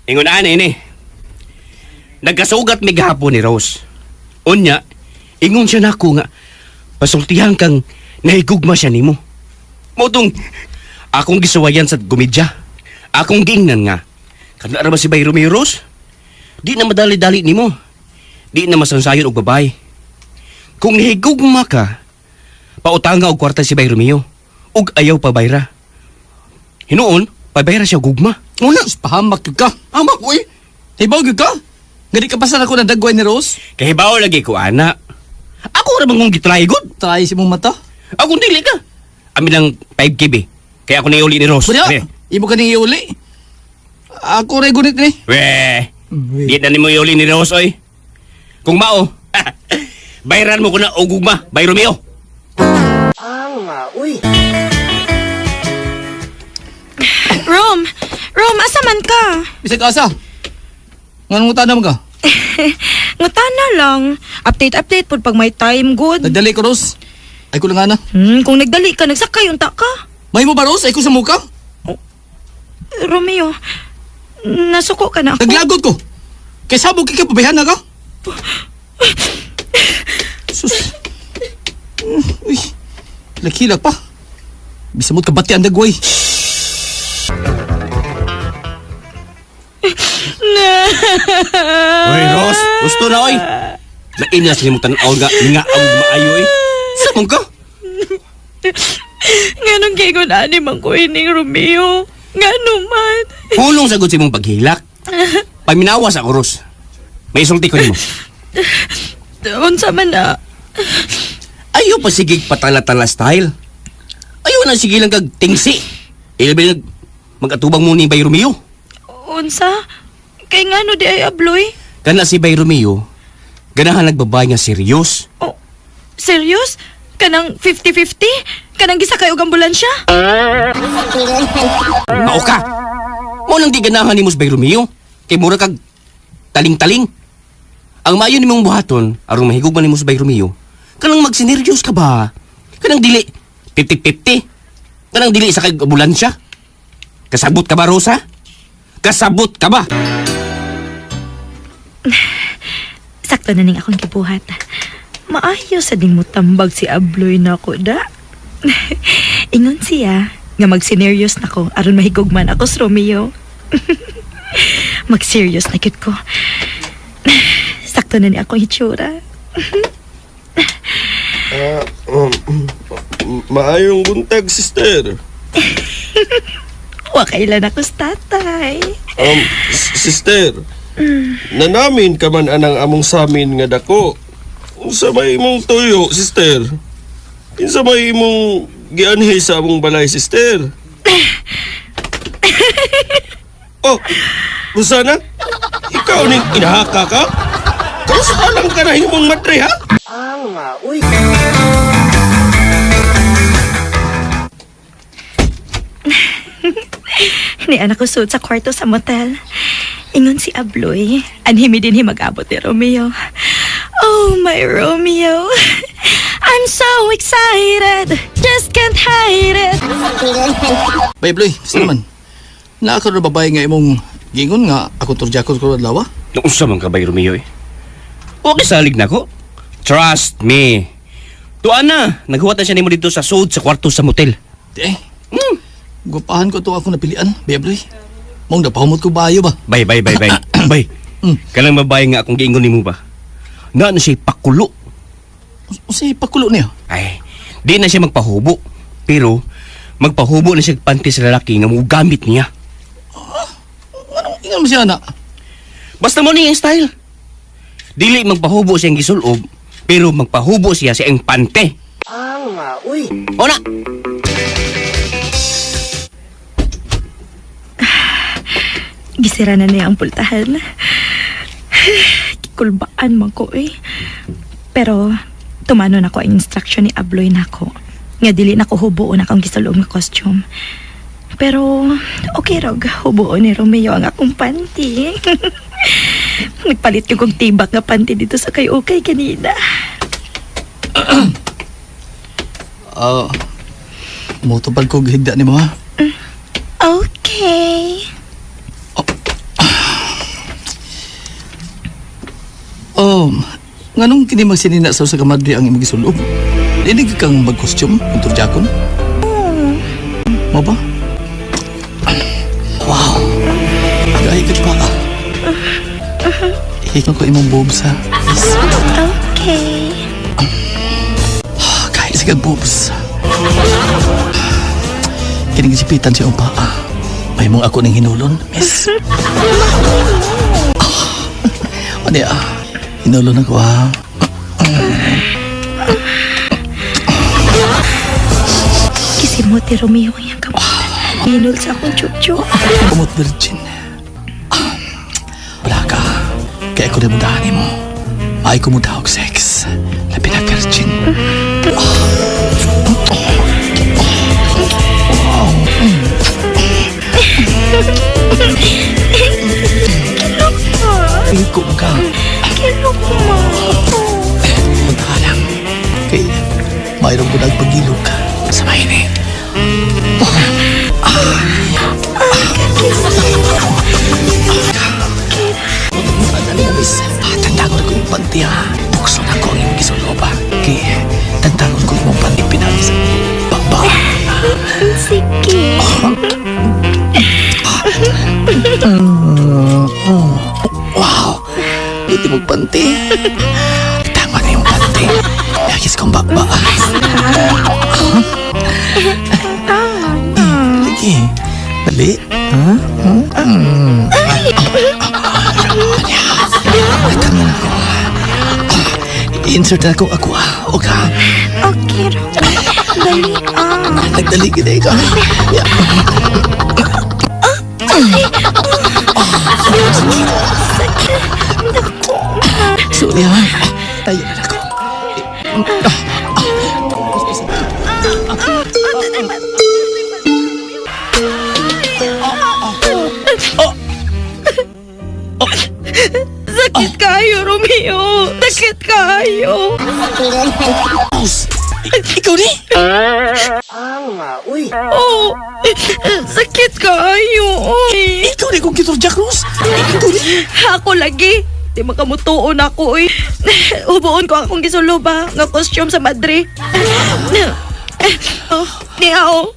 Ingon ana ini. Nagkasugat mi gahapon ni Rose. Unya, ingon siya nako nga pasultihan kang nahigugma siya nimo. Mao tong akong gisuwayan sa gumidya. Akong giingnan nga. Kana ra ba si Bay Romeo Rose? Di na madali-dali nimo. Di na masansayon og babae. Kung nahigugma ka, pautanga og kwarta si Bay Romeo. Ug ayaw pa bayra. Hinuon, pabayra siya og gugma. Una, pahamak gyud ka. Hamak uy. Hibaw gyud ka. Gani ka pasan ako ng dagway ni Rose. Kahibaw lagi ko, ana. Ako ra bang kong gitry good? Try si mong mata. Ako dili ka. Amin lang 5 KB. Kaya ako naiuli ni Rose. Bunya, Eh. imo ka ning iuli. Ako ray gunit ni. Weh. Di na nimo iuli ni Rose oy. Kung mao, bayran mo ko na og gugma, Bay Romeo. Rome, Rome, asa man ka? Bisag asa. Nganong utana man ka? Ngutana lang. Update update pud pag may time good. Nagdali ko Rose. Ay ko lang ana. Kung nagdali ka, nagsakay unta ka. May mo ba Rose? Ay ko sa muka. Romeo, nasuko ka na ako. Naglagot ko. Kay sabog kay kapabayhan na ka. Sus. Uy. Lakilak pa. Bisamot ka bati ang dagway. Oy, Rose, gusto na oy. Lain na sila mong tan-aw nga nga ang maayo eh. Samong ka? Nganong gigon ani man ko ining Romeo? Ngano man? Pulong sagot sa imong paghilak. Paminawas ako, Rose. May isulti ko nimo. Unsa man na? Ayaw pa sige patala-tala style. Ayaw na sige lang kag tingsi. Ilabi nag mag-atubang mo ni Bay Romeo. Unsa? Kay ngano di ay abloy? Kana si Bay Romeo, ganahan nagbabay nga serious. Oh, serious? Kanang 50-50? Kanang gisakay og ambulansya? Mao ka. Mo nang di ganahan nimo si Bay Romeo. Kay mura kag taling-taling. Ang maayo nimong buhaton aron mahigugma nimo si Bay Romeo, kanang magsineryos ka ba? Kanang dili 50-50. Kanang dili sa kag ambulansya. Kasabot ka ba, Rosa? Kasabot ka ba? Sakto na ning akong gibuhat. Maayo sa ding mutambag si Abloy nako da. Ingon siya nga mag-serious nako aron mahigugman ako sa Romeo. Mag-serious na gyud ko. Sakto na ni akong hitsura. Maayong buntag, sister. Wa kailan ako sa tatay. Sister, nanamin ka man anang among samin nga dako. Unsa may imong tuyo, sister? Kinsa may imong gianhi sa among balay, sister? Oh, Rosana, ikaw ning inahaka ka? Kamusta lang ka na imong madre, ha? Ni anak ko suot sa kwarto sa motel. Ingon si Abloy, anhimi din mag-abot ni Romeo. Oh, my Romeo. I'm so excited. Just can't hide it. Bay, Bloy, basta naman. Naa ka ro babae nga imong gingon nga ako turjakon ko adlaw. Unsa man ka bay Romeo eh? Okay salig nako. Trust me. Tuan na, naghuwat na siya nimo dito sa sud sa kwarto sa motel. Di eh. Gupahan ko to ako napilian, Bay Bloy. Mong napahumot ko bayo ba? Bay, bay, bay, bay. Bay. Kanang babae nga akong giingon nimo ba? Na na siya pakulo. Unsay pakulo niya? Ay, di na siya magpahubo. Pero magpahubo na siya og panty sa lalaki nga mogamit niya. Anong ingon mo siya na? Basta mo ni ang style. Dili magpahubo siyang gisulob, pero magpahubo siya sa iyang pante. Uy. Ona. Gisira na niya ang pultahan. Kikulbaan man ko eh. Pero tumano na ko ang instruction ni Abloy nako. Nga dili na ko hubuon akong gisulong nga costume. Pero okay rog, hubuon ni Romeo ang akong panty. Nagpalit ko kong tibak nga panty dito sa kay okay kanina. Ah, motobag ko higda nimo ha. Okay. Oh, nganong kini magsinina sa usa ka madre ang imong gisulob? Dili gyud kang mag-costume kung turjakon? Mo ba? Wow. Gay gud pa. Hikon ko imong boobs ha. Yes. Okay. Kahit sa boobs. Kining gipitan siya ang paa. May mong ako ning hinulon, miss. Ano ya? Hinulon ako ha. Kisimot ni Romeo ang iyang kamot. Hinul sa akong chup-chup. Kumot virgin. Wala ka. Kaya ko na mudahan mo. Ay kumuda og sex. Labi na virgin. Iko ka. Kilok mo. Punta ka lang. Kay mayroon ko nagpagilog ka sa mahini. Dali mo, miss. Tantangon ko yung panty, ha. Bukso na ko ang imong gisulob, ha. Kay tantangon ko imong panty pinagi sa baba. Sige. Wow! Buti mong panty. Tama na yung panty. Nagis kong baba. Lagi. Dali. Ha? Tama na ako. Insert na ako ako. Okay. Okay, Romeo. Dali ah. Nagdali kita ikaw. Yeah. Sorry ha. Tayo na ako. Sakit kayo, Romeo. Sakit kayo. Ikaw ni? Oh, sakit kaayo. Oy. Ikaw ni kong kitor Jack Rose. Ikaw ni. Ako lagi. Di makamutuon ako, oy. Hubuon ko akong gisulo ba nga costume sa Madre. Oh, niya, oh.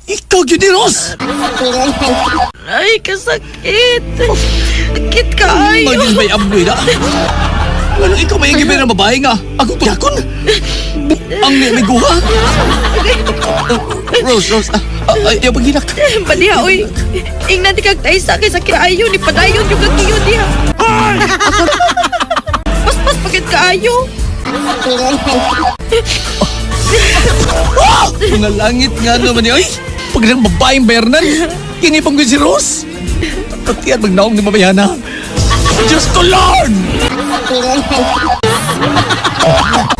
Ikaw gyud ni Rose. Ay, kasakit. Sakit kaayo. Magis may amboy na. Ngano ikaw may gibay na babae nga? Ako tuyakon. Ang may guha. Rose, Rose. Ay, ayaw paghinak. Baliha, oy. Ingnan di kag taysa kay sakit kaayo ni padayon yung kagiyo diha. Ako. Paspas pagid kaayo. Mga langit nga naman ni. Ay, pag nang babaeng bayarnan, kinipang ko si Rose. Patiyan magnaong ni mabayana. Diyos ko, Lord!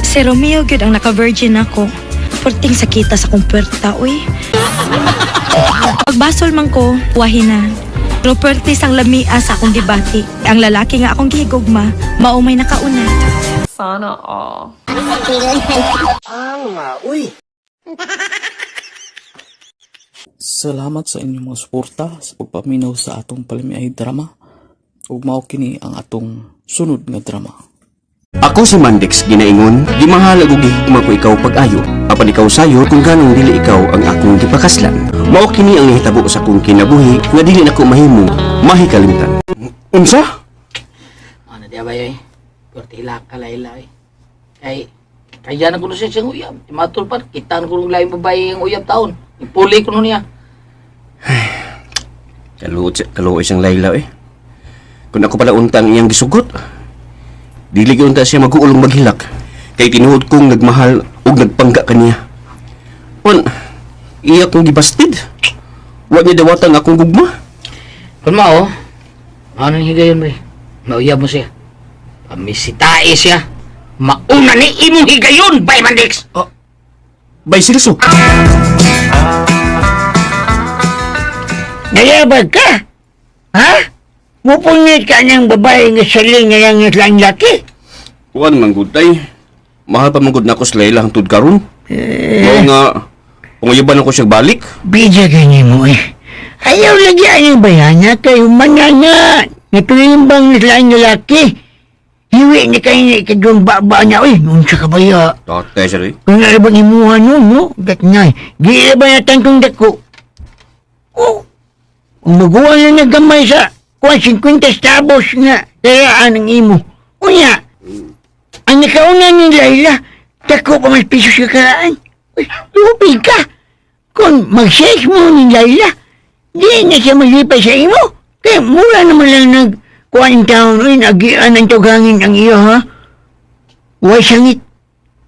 Si Romeo gyud ang naka-virgin ako. Purting sakita sa akong puwerta, uy. Pagbasol man ko, wahi na. Pero pwerte sang lamia sa akong gibati. Ang lalaki nga akong gihigugma, mao may nakauna. Sana all. Salamat sa inyong mga suporta sa pagpaminaw sa atong palamiay drama. Ug mao kini ang atong sunod nga drama. Ako si Mandix ginaingon, gimahal ug gihigma ko ikaw pag-ayo. Apan ikaw sayo kung ganong dili ikaw ang akong gipakaslan. Mao kini ang nahitabo sa akong kinabuhi nga dili nako mahimo mahikalimtan. Unsa? Ano diya ba eh? Pwerte hilak ka laila eh. Kay, kaya na ko na siya siyang uyab. Imatul pa, kita na ko nung laing babae ang uyab taon. Ipuli ko nun niya. Kaluot kaluoy siyang Layla eh. Kung ako pala untang iyang gisugot, dili gyud unta siya maguulong maghilak. Kay tinuod kong nagmahal ug nagpangga kaniya. Pon, iya kong gibastid. Wa niya dawatan akong gugma. Kung mao, ano yung higayon bre? Mauyab mo siya. Pamisitae siya. Mauna ni imong higayon, bay Mandix! Bay Silso. Nayabag ka? Ha? Mupunit ka ng babae nga saling nga lang lang laki? Kuan man gud tay. Mahal pa man gud nako sa Layla hangtod karon. Eh. Mao nga panguyaban ako siya balik. Bidya ganyan mo eh. Ayaw lagi ang bayana kayo manana. Natulimbang lang lalaki. Hiwi ni kayo ni ikadwang baba na, uy, unsa ka ba ya? Tatay siya rin. Kung ano bang imuha nun, no? Gat nga, di na ba natang kong dako? Oh, kung maguwa na nagamay sa kuwan 50 stabos nga, kayaan ang imo. Unya, ang nakauna ni Laila, dako pa mas pisos ka karaan. Uy, lupi ka. Kung mag-sex mo ni Laila, di na siya maglipay sa imo. Kaya mura naman lang nag kuwan taon, uy, nagian ang tugangin ang iyo, ha? Way sangit.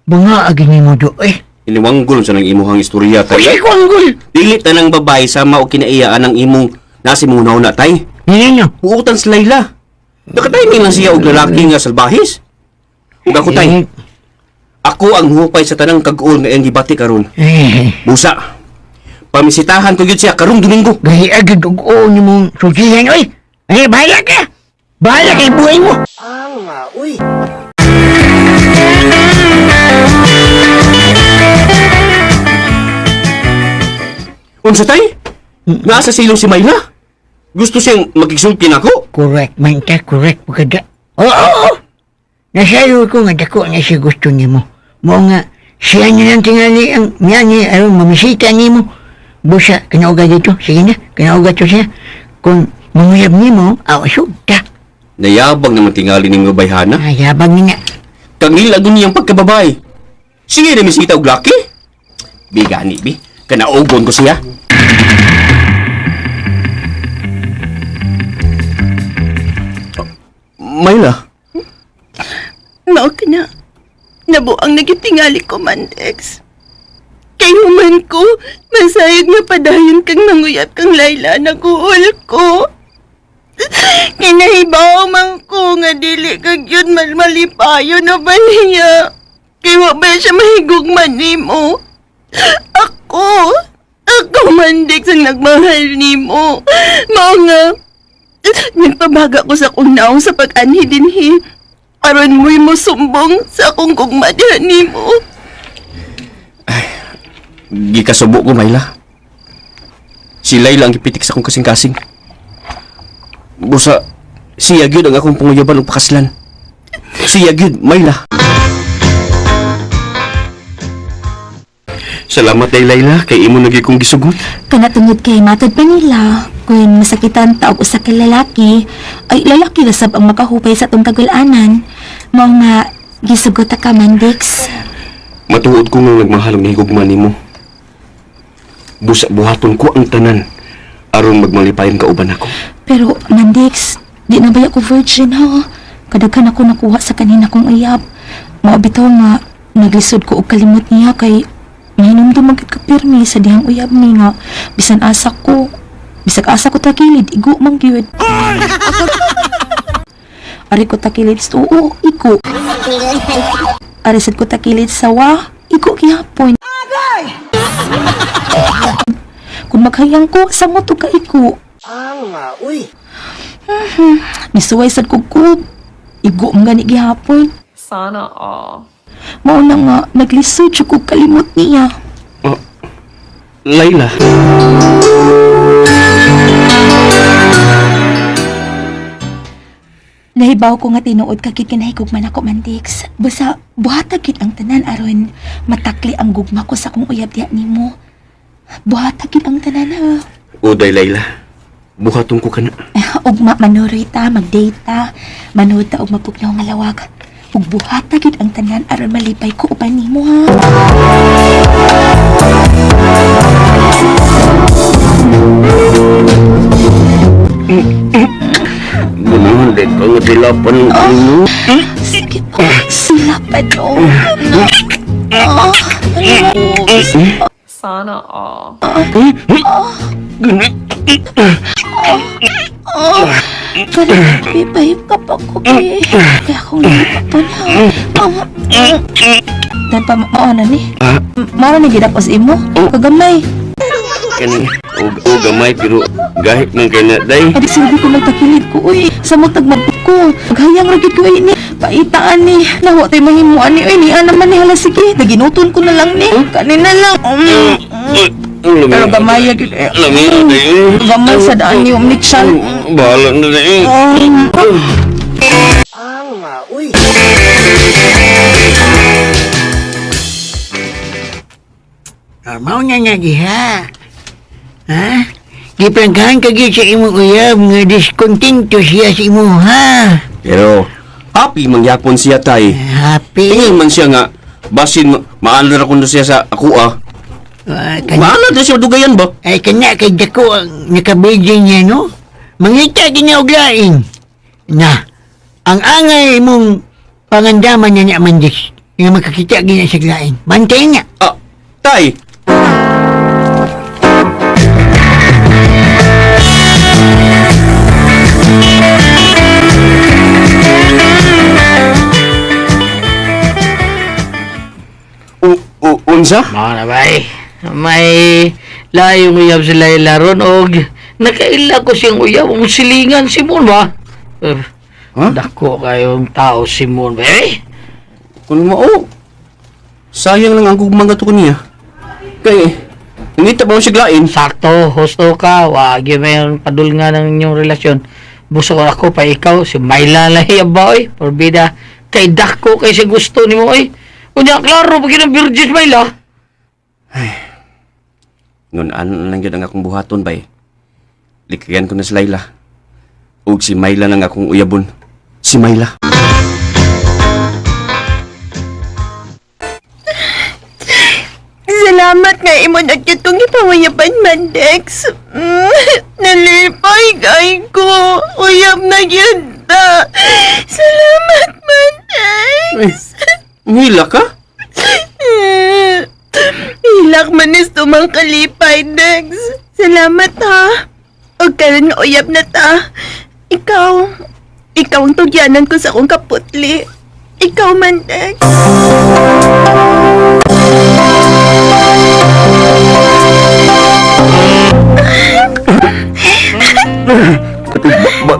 Bunga agin mo do, eh. Iniwanggol sa nang imuhang istorya tay. Uy, kuanggol! Dili tanang babae sama o kinaiyaan ang imong nasi mong na tay. Ninyo. Buutan sa Layla. Nakatiming lang siya og lalaki nga salbahis. Ug ako tay, ako ang hupay sa tanang kag-uon nga iyang gibati karon. Eh, Busa. Pamisitahan ko gyud siya karong Domingo. gahi agad og oo ni mong sultihan, oy. Ay, bahala ka! Bahala kay buhay mo! Unsa tay? Naa sa silong si Mayla. Gusto siyang makigsulti nako. Correct man ka, correct po kada. Oo, oo, oo. Nasayo ko nga dako nga siya gusto nimo. Mao nga, siya niya lang tingali ang niya niya aron mamisita nimo. Busa, kinauga dito. Sige na, kinauga to siya. Kung manguyab nimo, aw sugta. Nayabang naman tingali ning babayhana. Ayabang niya. Kangil agon niyang pagkababay. Sige na misita og laki. Bi gani bi, kanaugon ko siya. Mayla, Mao ka na. Nabuang nagitingali ko, Mandex. Kay human ko, masayag na padayon kang nanguyab kang Layla, naguol ko. Kinahibaw man ko nga dili kag yun malmalipayo na ba niya. Kay wa ba siya mahigugman nimo? Ako, ako Mandex ang nagmahal nimo. Mao nga, nagpabaga ko sa akong naong sa pag-anhi dinhi. Aron mo'y musumbong sa akong gugma diha nimo. Gikasubo ko, Mayla. Si Layla ang gipitik sa akong kasing-kasing. Busa, siya gyud ang akong panguyaban og pakaslan. Siya gyud, Mayla. Salamat day Layla kay imo na gyud kong gisugot. Kana tungod kay matod pa nila, kung masakitan ta og usa ka lalaki, ay lalaki na sab ang makahupay sa atong kagulanan. Mao nga gisugot ta ka Mandix. Matuod ko nga nagmahal og nahigugma nimo. Busa buhaton ko ang tanan aron magmalipayon ka uban ako. Pero Mandix, di na baya ko virgin ha. Kadaghan ako nakuha sa kanina kong uyab. Mao bitaw nga naglisod ko og kalimot niya kay mahinumdum man gid ka pirmi sa dihang uyab ni nga bisan asa ko bisag asa ko takilid igo man gyud. Ari ko takilid sa tuo, igo. Ari sad ko takilid sa wa, igo gihapon. Kung maghayang ko, samot og kaigo. Misuway sad ko kub. Igo man gani gihapon. Sana all. Mao na nga naglisod jud ko kalimot niya. Oh, Layla. Nahibaw ko nga tinuod ka gid kinahigugma nako Mandix. Basta buhata gid ang tanan aron matakli ang gugma ko sa akong uyab diha nimo. Buhata gid ang tanan ha. Uday Layla. Buhaton ko kana. Ugma manuroy ta, mag-date ta, manood ta og mapugnaw nga lawag. Ug buhata gid ang tanan aron malipay ko uban nimo ha. Ganahan day ka nga dilapan ng ano. Sige po, sila pa no. Ah, Sana all. Pero ka pa ko eh. Kaya akong nalipatan ha. Dan pa mao na ni. Ah. Mao na gid ako sa imo. Oh. Kagamay. Kani og og gamay pero gahit man kay na day. Adi silbi ko magtakilid ko uy. Sa mo tagmabot ko. Maghayang ra gid ko ini. Paitaan ni. Nawa tay mahimuan ni uy. Niya naman ni hala sige. Naginuton ko na lang ni. Kanina lang. Pero gamay gyud eh. Lami na day. Gamay sa daan ni Omnichannel. Bahala na day. Ah, mao na nga diha. Ha? Giprangkahan ka gyud sa imong uyab nga diskontento siya sa imo ha. Pero happy mangyapon siya tay. Happy. Tingin man siya nga basin maano ra kuno siya sa ako ah. Ah, Maano na siya dugayan ba? Ay kana kay dako ang nakabidyo niya no. Mangita gid niya og lain. Na ang angay imong pangandaman niya niya Mandix nga makakita gid niya sa lain. Bantay niya. Ah, tay. Unsa? Mao na bay. May layong uyab si Layla ron og nakaila ko siyang uyab ang silingan si Mon ba? Eh, Huh? Dako kayong tao si Mon ba? Eh, Kung mao. Sayang lang ang gugma nga to niya. Kay nangita ba siya lain? Sakto, husto ka, wag yun may padul nga ng inyong relasyon. Busog ako pa ikaw, si Mayla lahi ba oy, porbida. Kay dako kay si gusto nimo oy. Unya klaro pag ng virgin Mayla. Ngon ano lang gyud ang akong buhaton bay. Likayan ko na si Layla. Ug si Mayla nang akong uyabon. Si Mayla. Salamat nga imo nagkitong ipanguyaban, Mandex. Nalipay kay ko. Uyab na yun ta. Salamat, Mandex. Ngila ka? Hilak manis tumang kalipay, Dex. Salamat ha. O karon nga uyab na ta. Ikaw, ikaw ang tugyanan ko sa akong kaputli. Ikaw man, Dex. Ba,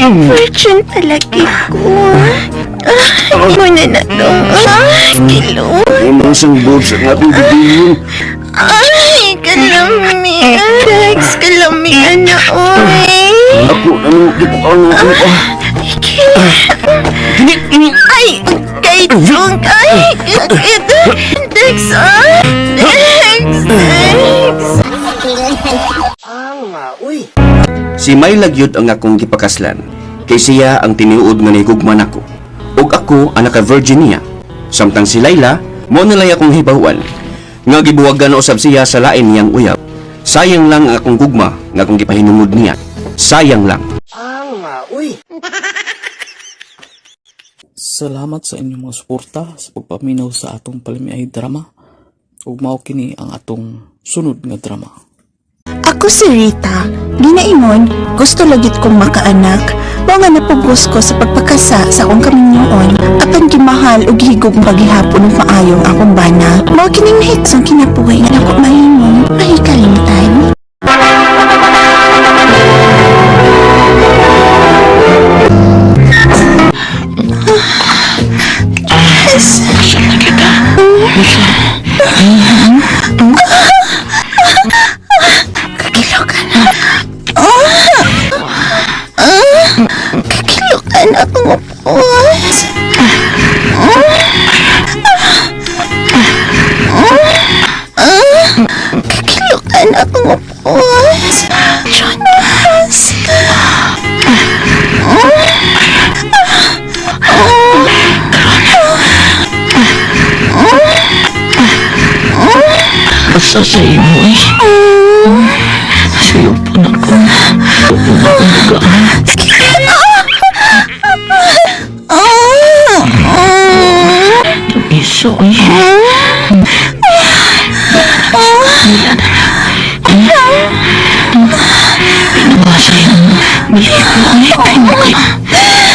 Fortune talaga ko. Muna na to. Ay, kilo. Unang siyang boobs ang atong gidiyon. Ay, kalami. Dex, kalami na, oy. Ako, ano, di ko ano, ano, ah. Ay, kay Jung. Ay, sakit. Dex, ah. Dex, Dex. Si Mayla gyud ang akong gipakaslan. Kay siya ang tiniud nga nahigugma nako. Ug ako ang naka-virgin niya. Samtang si Layla, mo nilay akong hibawan. Nga gibuwagan na usab siya sa lain niyang uyab. Sayang lang ang akong gugma nga akong gipahinungod niya. Sayang lang. Salamat sa inyong mga suporta sa pagpaminaw sa atong palamiay drama. Ug mao kini ang atong sunod nga drama. Ako si Rita. Ginaingon, gusto lagit kong makaanak. Mao nga napugos ko sa pagpakasa sa akong kaminyoon. Apan gimahal ug higog paghihapon ug maayo ang akong bana. Mao kining nahiksong kinabuhi nga nako mahimo, mahikalimtan. Yes. Kakilo ka na. Kakilo ka na akong upuas. Kakilo ka na akong upuas. Jonas. Basta sa imo eh. Sa'yo po na ko. Iso eh. Pinabasa yung balibo eh. Ay, mukha.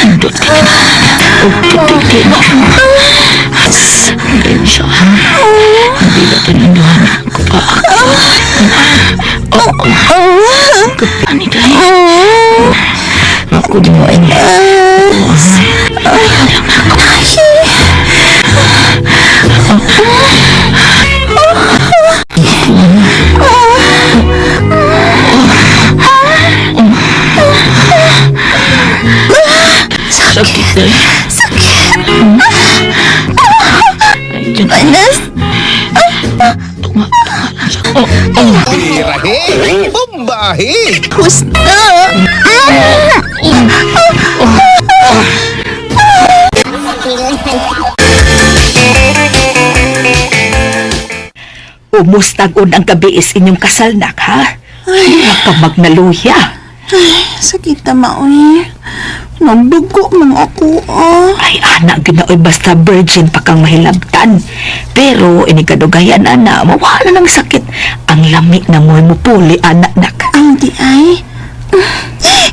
Indot ka na. Ug putik na. Benso ha. Hindi ba tinunduhan ko pa ako? Oo. Kapani tayo. Ako din mo ini. Sakit eh. Sakit. Ay, dyan. Jonas. Tunga, tunga. Oh, oh. Birahe! Bombahe! Gusto. Umustag-on ang gabi is inyong kasal nak ha? Ay, ka magnaluya. Ay, sakit na maoy. Nagdugo man ako ah. Ay, anak, ginaoy basta virgin pa kang mahilabtan. Pero, inikadugayan, ana, mawala ng sakit. Ang lami na mo mo puli, anak, nak. Ang di ay.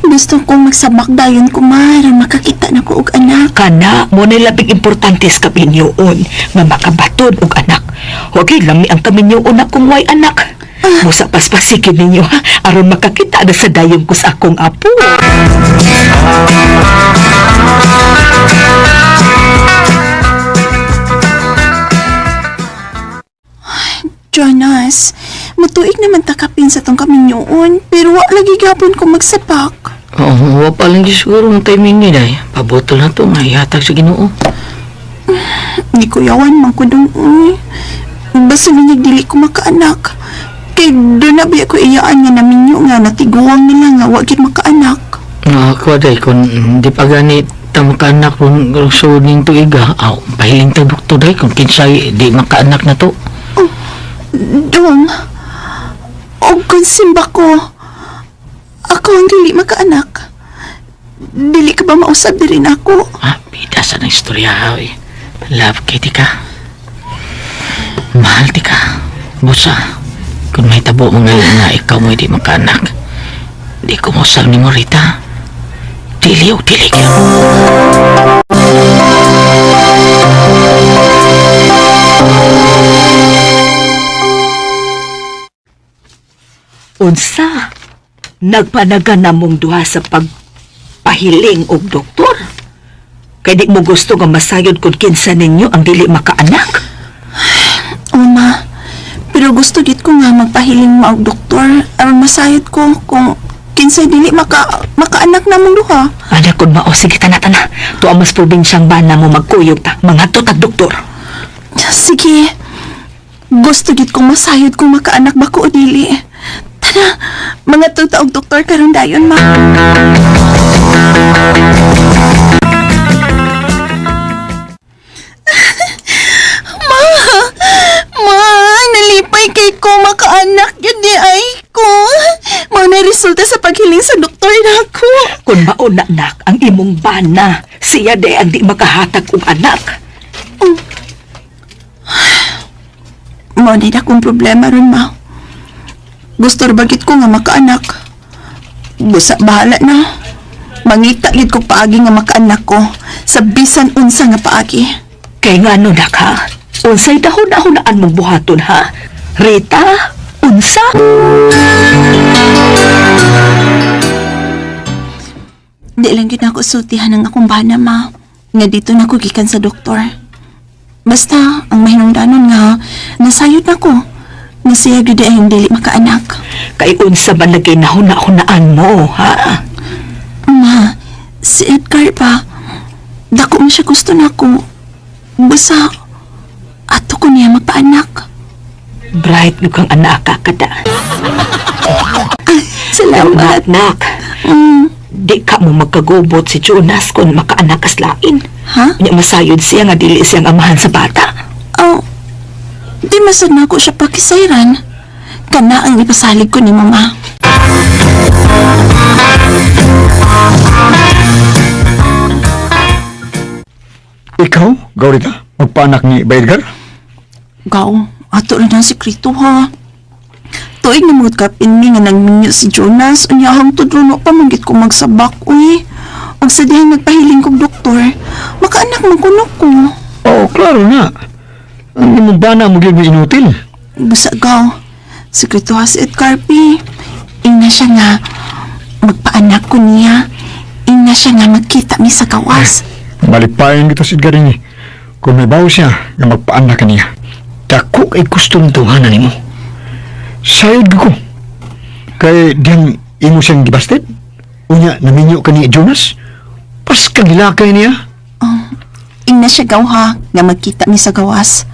Gusto kong magsabak dayon kumaron makakita na ko og anak. Kana, mo na labing importante sa kaminyoon, nga makabaton og anak. Huwag lami ang kaminyoon na kung way anak. Musa paspasikin ninyo, ha? Aron makakita na sa dayon ko sa akong apo. Jonas, matuig naman takapin sa tong kaminyoon, pero wa lagi gapon ko magsapak. Oo, wa pa lang siguro ang timing ni day. Pabotol na to, mahihatag sa Ginoo. Di ko yawan man ko dong uy. Basta minyag dili ko makaanak. Kay doon na ba ko iyaan nga naminyo nga natiguang nila nga wa gyud makaanak. Ako day, kung di pa gani ta makaanak kung sud ning tuiga, aw, pahiling ta doktor day kung kinsay di makaanak na to. Dong, og kung simba ko, ako ang dili makaanak. Dili ka ba mausab diri nako? Ah, bida sa nang istorya, oy. Love kay ti ka. Mahal ti ka. Busa, kung may tabo mga nga ikaw mo di makaanak, di ko mausab ni mo Rita. Dili o dili ka. Unsa? Nagpanagan na mong duha sa pagpahiling og doktor? Kay di mo gusto nga masayod kung kinsa ninyo ang dili makaanak. Uma, pero gusto gid ko nga magpahiling ma og doktor aron masayod ko kung kinsay dili makaanak namong duha. Anak kun mao, sige tana tana. Tuwa mas probinsyang bana mo magkuyog ta. Mangadto tag doktor. Sige. Gusto gid kong masayod kung makaanak ba ko o dili. Tara, mga tuta og doktor karon dayon, ma. Ma! Ma, nalipay kay ko makaanak yun di ay ko. Mao na resulta sa paghiling sa doktor nako. Kung mao na nak ang imong bana, siya di ang di makahatag og anak. Mao na akong problema ron, ma. Gusto ra bagit ko nga makaanak. Busa bahala na. Mangita gid ko paagi nga makaanak ko sa bisan unsa nga paagi. Kay ngano nak ha? Unsay dahon-dahonaan mong buhaton ha? Rita, unsa? Di lang gyud ako sultihan ang akong bana, ma. Nga dito na ko gikan sa doktor. Basta, ang mahinungdanon nga, nasayod na ko. Nga siya gyud ay ang dili makaanak. Kay unsa ba lagi nahuna-hunaan mo, ha? Ma, si Edgar ba? Dako man siya gusto na ako. Basta, ato ko niya magpaanak. Bright no kang anak ka kada. Salamat. Nak, di ka mo magkagubot si Jonas kung makaanak kas lain. Ha? Nya masayod siya nga dili siyang amahan sa bata. Oh, di masad na ako siya pakisayran. Kana ang ipasalig ko ni Mama. Ikaw, Gaurita, magpaanak ni Edgar? Gaw, ato rin ang sekreto ha. Tuig na mga kapin mi nga nagminyo si Jonas, unya hangtod runo pa manggit ko magsabak, uy. Og sa dihang nagpahiling kog doktor, makaanak man kuno ko. Oo, klaro na. Ang imong bana mo gyud inutil. Basta gaw, sekreto ha si Edgar P. Ingna siya nga, magpaanak ko niya. Ingna siya nga magkita mi sa gawas. Malipayon kita si Edgar ini. Kung may bawo siya nga magpaanak ka niya. Dako kay gusto ng tuhanan nimo. Sayod ko. Kay diyang imo siyang gibasted. Unya, naminyo ka ni Jonas. Pas kagilakay niya. Ingna siya gaw ha, nga magkita mi sa gawas.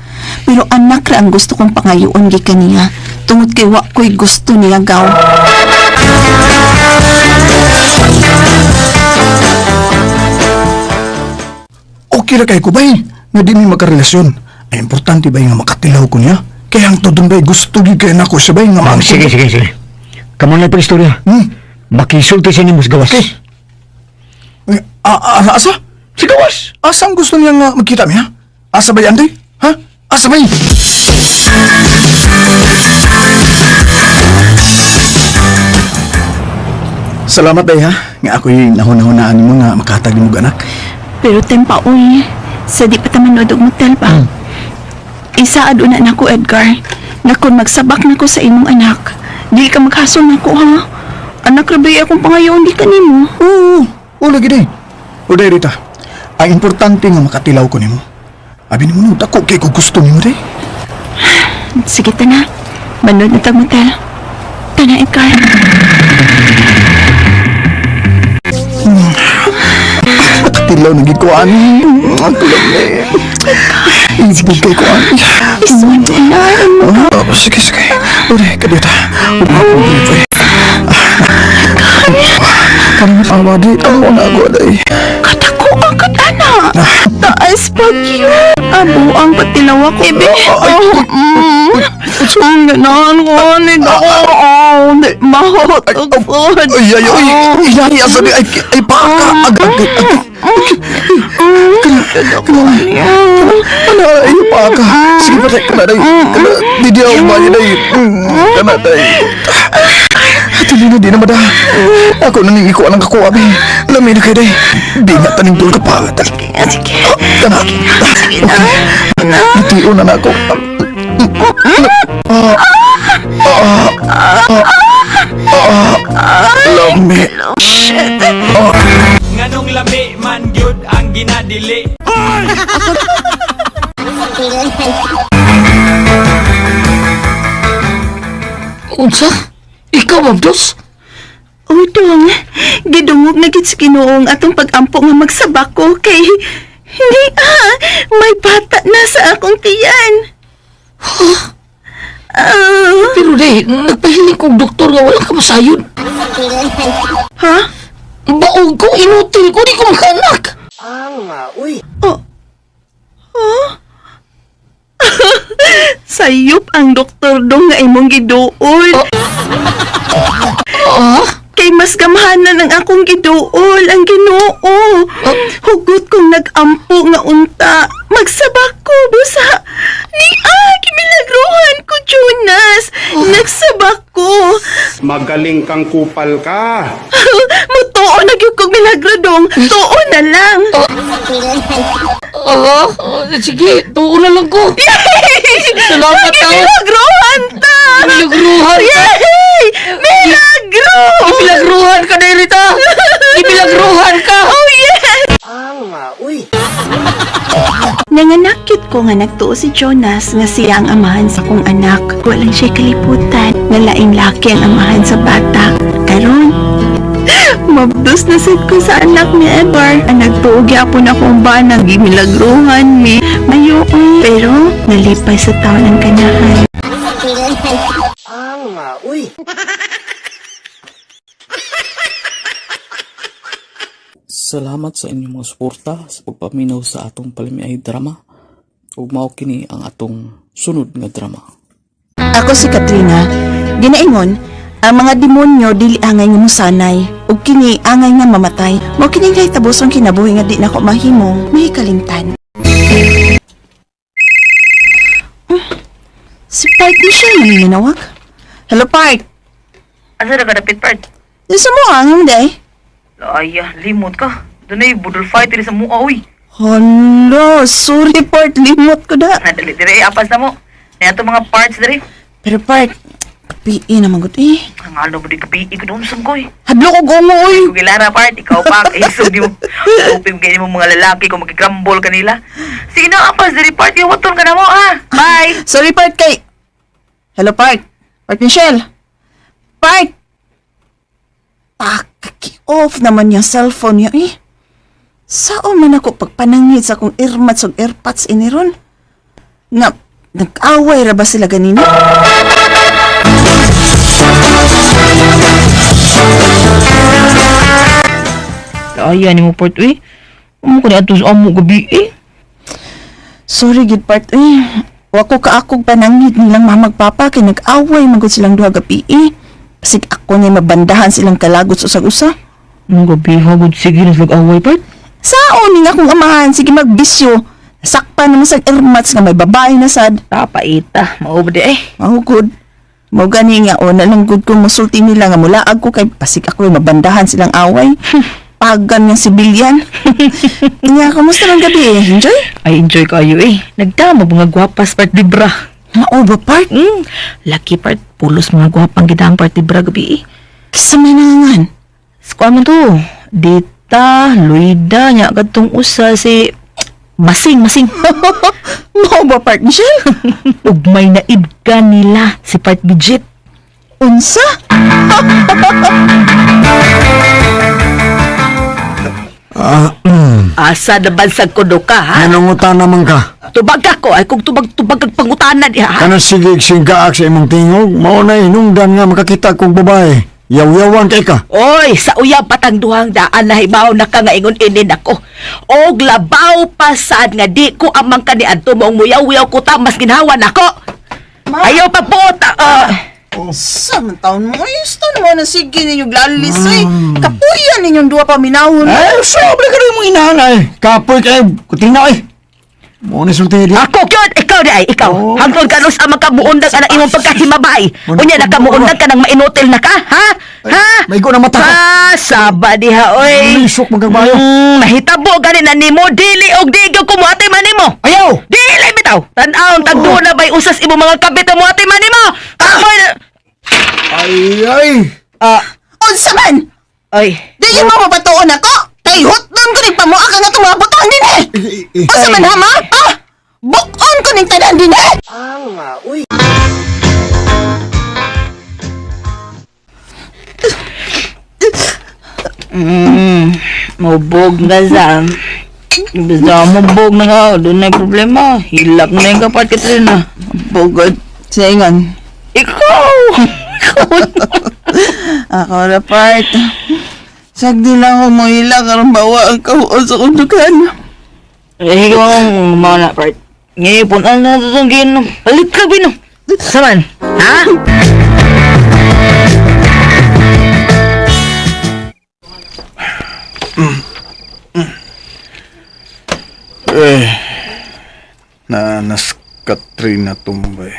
Pero anak ra ang gusto kong pangayoon gikan niya. Tungod kay wa ko'y gusto niya gaw. Okay ra kay ko bay, nga di mi magkarelasyon. Ay importante bay nga makatilaw ko niya. Kaya ang tudon bay gusto gyud kay nako siya bay nga maangkon. Sige, sige, sige. Kamo na istorya. Makisulti siya nimo sa gawas. Okay. Asa? Sa gawas. Asang gusto niya nga magkita mi ha? Asa bay Andy? Ha? Asa bay? Salamat day ha. Nga ako'y nahuna-hunaan mo nga makahatag nimo anak. Pero tempa uy, sa di pa ta manood og motel ba? Isaad una nako Edgar, na kung magsabak nako sa imong anak, di ka maghasol nako ha. Anak ra bay akong pangayoon di kanimo. Oo, oo lagi day. O day Rita, ang importante nga makatilaw ko nimo. Abi nimo no, dako kay ko gusto nimo day. Sige tana, manood na tag motel. Tana Edgar. Nakatilaw na gid ko ani. Ang tulog na eh. Ibig kay ko ani. Isuot na. Oh, sige, sige. Ure, kadiyota. Kanina pa di, tamo na ako day. Katako ang katana. Taas pa yun. Abo ang patilaw ako. Ibe. Ang ganahan ko. Ni dako. Oh, di mahot. Ay, ay, ay. Ilahi, asa di, ay, ay, paka. Ag, ag, ag. Kana, ay, paka. Sige pa, day, kana, day. Kana, di di ako ba, day. Kana, day. Tuloy na, di na mada. Ako na ning ikuan ang kako, abi. Lami na kay day. Di nga taning tul ka pa. Sige. Kana. Sige na. Gitiun na na ako. Lami. Shit. Nganong lami man gyud ang ginadi dili. Unsa? Ikaw, Mabdos? Uy, dong. Gidungog na gid sa Ginoong atong pag-ampo nga magsabako kay hindi ah, may bata na sa akong tiyan. Huh? Pero day, nagpahiling kong doktor nga walang kamasayon. Ha? Baog ko, inutil ko, di ko makaanak. Oh. Huh? Sayop ang doktor dong nga imong giduol. Oh. Kay mas gamhanan ang akong giduol ang Ginoo. Hugot kong nag-ampo nga unta. Magsabak ko busa. Ni ah, kimilagruhan ko Jonas. Nagsabak ko. Magaling kang kupal ka. Mutuo na gyud kog milagro dong. Tuo na lang. Ah, sige, tuo na lang ko. Salamat tao. Milagruhan ta. Milagruhan ka. Yay! Milagro! Milagruhan ka, Nerita. Milagruhan ka. Oh yes! Nanganakit ko nga nagtuo si Jonas nga siya ang amahan sa akong anak. Walang siya kaliputan nga laing laki ang amahan sa bata. Karon, mabdos na sad ko sa anak ni Edward. Ang nagtuo gyapon akong bana, gimilagruhan mi. Mayo oy. Pero nalipay sa taon ang kanahan. Salamat sa inyong mga suporta sa pagpaminaw sa atong palimiay drama. Ug mao kini ang atong sunod nga drama. Ako si Katrina. Ginaingon, ang mga demonyo dili angay nga musanay ug kini angay nga mamatay. Mao kini kay tabosong kinabuhi nga di nako mahimong mahikalimtan. Si Park ni siya naninawag. Hello Park. Asa na ka dapit part? Di sa mo ang day. Ay, limot ka. Dunay budol fight diri sa mua uy. Hala, sorry Park, limot ko da. Dali diri apas na mo. Niya mga parts diri. Pero Park, kapiin naman gud eh. Ang ano mo di kapi ko doon ko eh. Hadlo ko gongo oy. Kung gilara part, ikaw pa kay isog di mo. Upim kay mo mga lalaki kung magigrumble kanila. Sige na apas diri part, yung waton ka na mo ah. Bye. Sorry Park kay. Hello Park. Park Michelle. Park. Pakaki-off naman yung cellphone niya eh. Sao man ako pagpanangit sa akong earmuffs ug airpods iniron? Nga, nag-away ra ba sila ganina? Ay, ani mo part uy. Amo ko ni ato sa amo gabi eh. Sorry gid part eh. Wa ko kaakog panangit nilang mamagpapa kay nag-away man gud silang duha gabi eh. Basig ako ni mabandahan silang kalagot sa usag-usa. Ang gabi hagod sige na away part. Sao ning akong amahan sige magbisyo. Nasakpan naman sa earmuffs nga may babae na sad. Tapaita, mao ba di eh. Mahugod. Mao gani nga o nalang gud ko musulti nila nga mulaag ko kay pasig ako mabandahan silang away. Pagan nga sibilyan. Nya, kumusta man gabi eh? Enjoy? Ay, enjoy kayo eh. Nagdama mga gwapas part libra. Mao ba part? Lucky part, pulos mga gwapang gidang part libra gabi eh. Kisa may nangangan. Skuan mo to. Dita, Luida, nya kadtong usa si Masing, masing. Mao ba part Michelle? Ug may naib ka nila si part Bridget. Unsa? Asa na bansag ko do ka, ha? Nanungutan naman ka. Tubag ako, ay kung tubag-tubag kag pangutanan diha. ha? Kanang sige singkaak sa imong tingog, mao na hinungdan nga makakita kong babae. Yaw-yawan kay ka. Oy, sa uyab patang duhang daan na hibaw na ka nga ingon inin ako. Og labaw pa sad nga di ko amang kaniadto maong muyaw-yaw ko ta mas ginhawa nako. Ayaw pa po ta. Sa man taon mo, ay, stan mo na sige ninyo glalis ay. Kapuyan ninyong duha paminahon. Eh, sobre ka rin mong inahan ay. Kapoy kay kutina ay. Mao ni sulti diha. Ako gyud, ikaw di ay, ikaw. Oh. Hangtod ka sa makamuundag anak imong pagkahimabay. Unya nakamuundag ka nang mainutil na ka, ha? Ha? Maigo na mata ko. Ha, saba diha oy. Lisok magkabayo. Mahitabo gani na nimo dili og di gyud kumuati man nimo. Ayaw! Dili bitaw. Tan-awon tagduo na bay usas imong mga kabit ang muati man nimo. Kapoy na. Ay, ay. Ah, Unsa man? ay. Di mo mapatuon ako? Kay hotdon ko rin pamua ka nga itong mga butang din eh. Asa man ha, ma? Ah! Bukon ko ning tanan din eh! Mubog na sa. Basta mubog na ka, doon na problema. Hilak na yung kapat, Katrina. Bugod. Saingan. Ikaw! Ako na part. Sagdi lang ako mohila karon bawa ang kahuon sa kong dukan. Eh, ikaw ang mga na part. Ngayon, punan na ito itong ginom. Palit ka, bino. Saman? Ha? Eh, naanas Katrina Tumbay.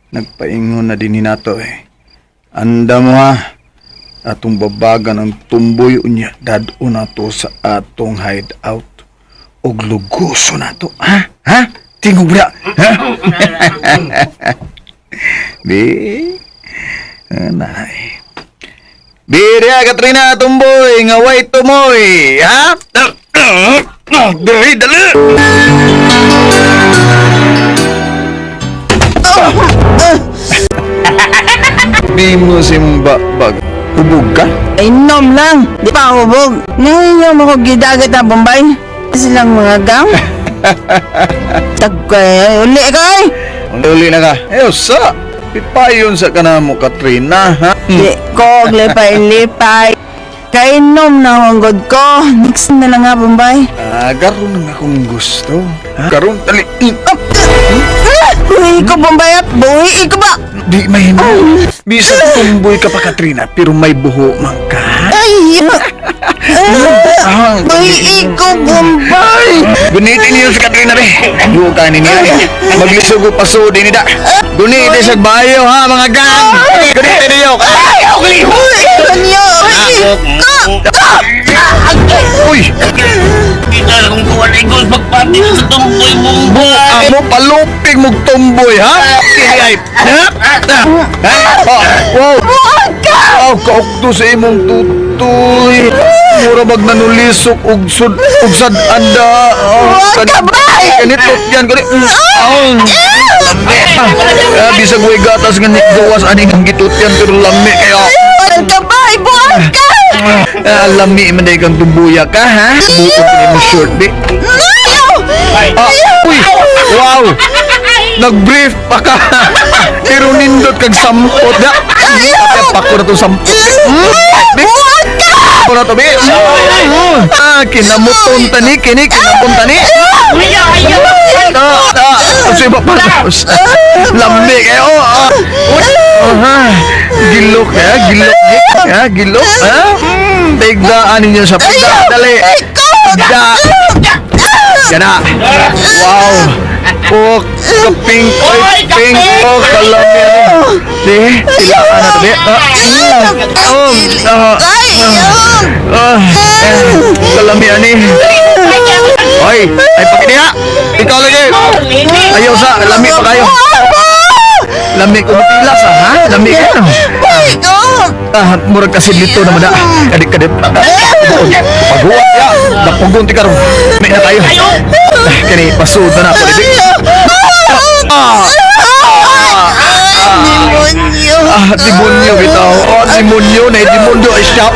Nagpaingon na din nato eh. Anda mo ha, atong babagan ang tumboy unya dad-o nato sa atong hideout. Og lugoso nato, ha? Ha? Tingog bra, ha? Bi, anay. Birya Katrina Tumboy, nga way tumoy, ha? Dali, dali! Di mo simbabag. Hubog ka? Inom lang. Di pa ako hubog. Ngayon mo ko gidagat na Bombay. Silang mga gang. Tagkay, uli ka ay! Uli na ka. Eh, sa! Pipayon sa kanamo, Katrina, ha? Di ko, lipay-lipay. Kainom na ang god ko. Next na lang nga, Bombay. Ah, karon na akong gusto. Ha? Karon, dali. Buhi ko, Bombay at buhi ko ba? Di mahimo. Bisag tumboy ka pa, Katrina, pero may buho man ka. Ay! Ah, Buhi ko, Bombay! Gunitin niyo si Katrina, be. Buka ni niya. eh. Maglisog ko paso din nida. Gunitin sa bayo, ha, mga gang. Gunitin niyo. Ay, okay. Buhi ko niyo! Buhi ko! Uy! Kita na kung kuwan igos pagpati sa tumboy mong Buka mo palupig mong tumboy, ha? Kini ay. Ha? Ha? Oh, wow. Buha ka! Aw, kaukto sa imong tutoy. Mura bag nanulisok og sud og sad anda. Oh, Buha ka, bay! Kanito yan kani. Aw. Lami. Ah, bisag way gatas nga gawas ani ang gitutyan pero lami kayo. Buha ka, bay! Buha ka! Ah, lami man day kang tumbuya ka ha. Buot ni mo short di. Ah, uy, wow. Nag-brief pa ka. Pero nindot kag sampot da. Apya pa ko na tong sampot. Bi. Ko na to bi. Ah, kinamuton tani kini kinamuton tani. Ah, ah, sa iba pa. Lami kayo. Ah. Aha. Gilok ya, gilok ni. Ha, gilok. Ha? Tigdaan ninyo sa pagda. Dali. Da. Yana. Wow. Oh, kaping oy, pink. Oh, kalami ano. Di, tilaan na to, di. Ah, oh, ah, ah, eh, kalami ani. Oy, ay pakidiha. Ikaw lagi. Ayaw sa, lami pa kayo. Lami ko matilas ah, ha? Lami kayo. Ah, murag kasi dito naman na. Kadik kadit. Paghuwat ya. Dapugon ti karon. May na tayo. Ah, kani pasud na na ako di. Ah. Demonyo! Ah, demonyo bitaw. Oh, demonyo na demonyo ay siya.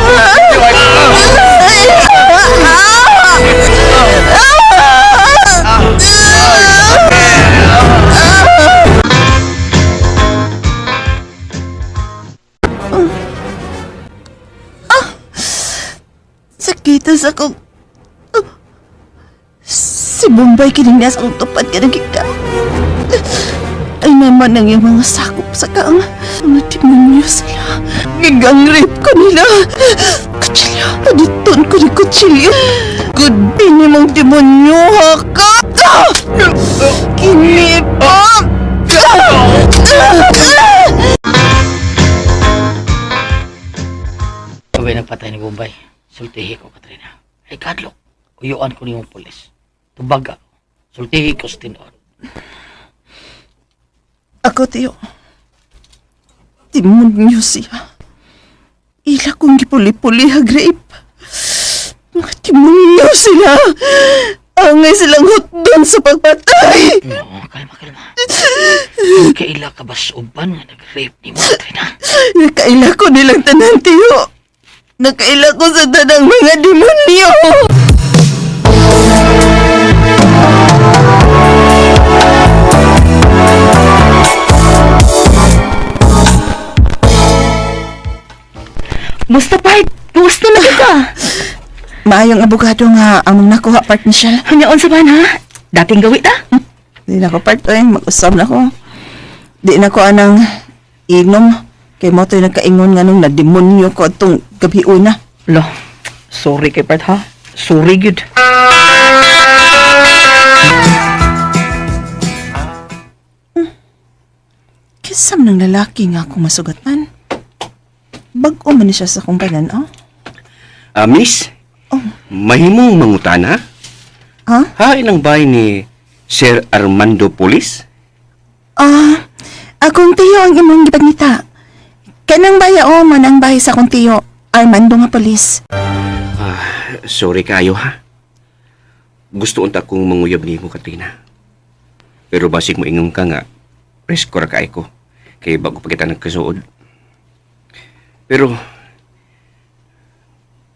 Sakita sa kong... Oh, si Bombay kining nasa akong tupad ka ng gika. Ay naman ang iyong mga sakop sa kaang. Mga demonyo sila. Gigang rape ko nila. Kutsilyo. Aditon ko ni kutsilyo. Good ni mong demonyo ha ka. Ah! Kini pa. Sabay nagpatay ni Bombay. Sultihi ko, Katrina. Ay, kadlok. Uyuan ko niyong pulis. Tubaga. Sultihi ko sa tinuod. Ako, Tiyo. Demonyo siya. Ila kong gipuli-puli ha, grape. Mga demonyo sila. Angay silang hutdon sa pagpatay. No, kalma, kalma. Kaila ka ba sa uban nga nag-rape ni mo, Trina? Nakaila ko nilang tanan, tiyo. Nakaila ko sa tanang mga demonyo. Musta pa? Gusto na ka. Maayong abogado nga among nakuha part ni siya. Nya unsa man ha? Dating gawi ta? Di na ko part oy, mag-usab na ko. Di na ko anang inom kay mo to'y nagkaingon nga nung nademonyo ko atong gabi una. Lo, sorry kay part ha. Sorry gud. Kisam ng lalaki nga akong masugatan. Bag-o man ni siya sa akong panan, oh. Ah, miss? Mahimong mangutana? Ha? Hain ang bahay ni Sir Armando Pulis? Ah, akong tiyo ang imong gipangita. Kanang baya o man ang bahay sa akong tiyo, Armando nga polis. Ah, sorry kayo ha. Gusto unta kong manguyab nimo, Katrina. Pero basig mo ingon ka nga, risk ko ra kay ko. Kay bago pa kita nagkasuod. Pero,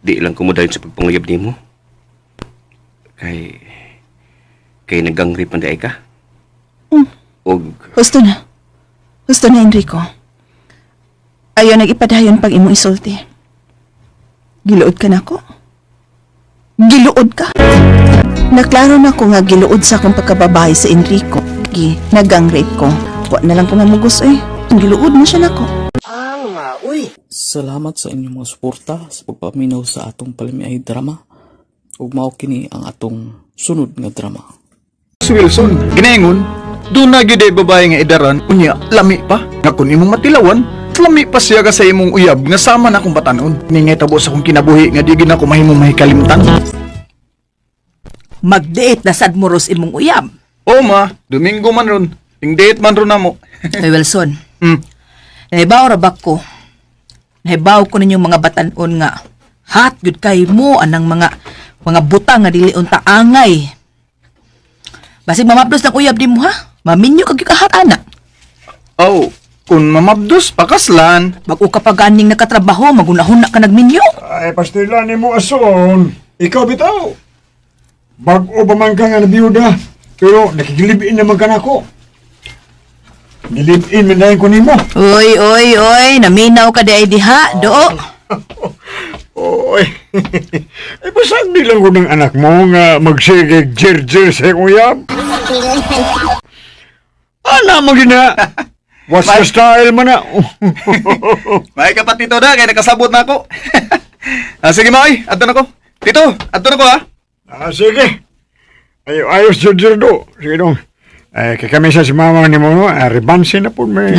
di lang ko mo dayon sa pagpanguyab nimo. Kay, kay naggangrip man diay ka. Og, Husto na. Husto na, Enrico. Ayaw nag-ipadayon pag imong isulti. Giluod ka na ko. Giluod ka. Naklaro na ko nga giluod sa akong pagkababae sa Enrico. Gi, nagang rape ko. Wa na lang ko mamugos eh. Giluod mo siya nako. Salamat sa inyong mga suporta sa pagpaminaw sa atong palamiay drama. Ug mao kini ang atong sunod nga drama. Si Wilson, ginaingon, doon na gyud ay babae nga idaran, unya, lami pa. Nga kun imong matilawan, lami pa siya ka sa imong uyab nga sama na akong batanon. Ningay tabo sa akong kinabuhi nga di gid na ako mahimong mahikalimtan. Magdiit na sad mo ros imong uyab. O ma, Domingo man ron. Ting date man ron namo. Kay Wilson. Nahibaw ra ba ko? Nahibaw ko ninyong mga batanon nga hat gyud kay mo anang mga mga butang nga dili unta angay. Basig mamaplos ng uyab nimo ha. Maminyo kag kahat ana. Oh, kun mamabdos pakaslan. Bag-o ka pa ganing nakatrabaho, magunahon na ka nagminyo. Ay, pastila ni mo ason. Ikaw bitaw. Bag-o ba man ka nga nabiyuda? Pero nakigilibin naman ka nako. Nilibin man na ko nimo. Oy, oy, oy, naminaw ka di ay diha, do. Oy. Ay, basta di lang ko ng anak mo nga magsigig jir-jir sa kuyab. Ana mo gina. What's the style man na? May kapat tito na, kaya nakasabot na ako. Ah, sige maoy, adto na ko. Tito, adto na ko ha. Ah, sige. Ayo, ayos jir-jir do. Sige dong. Eh, kay kami sa si mama ni mo, no? Ah, ribansin na po may.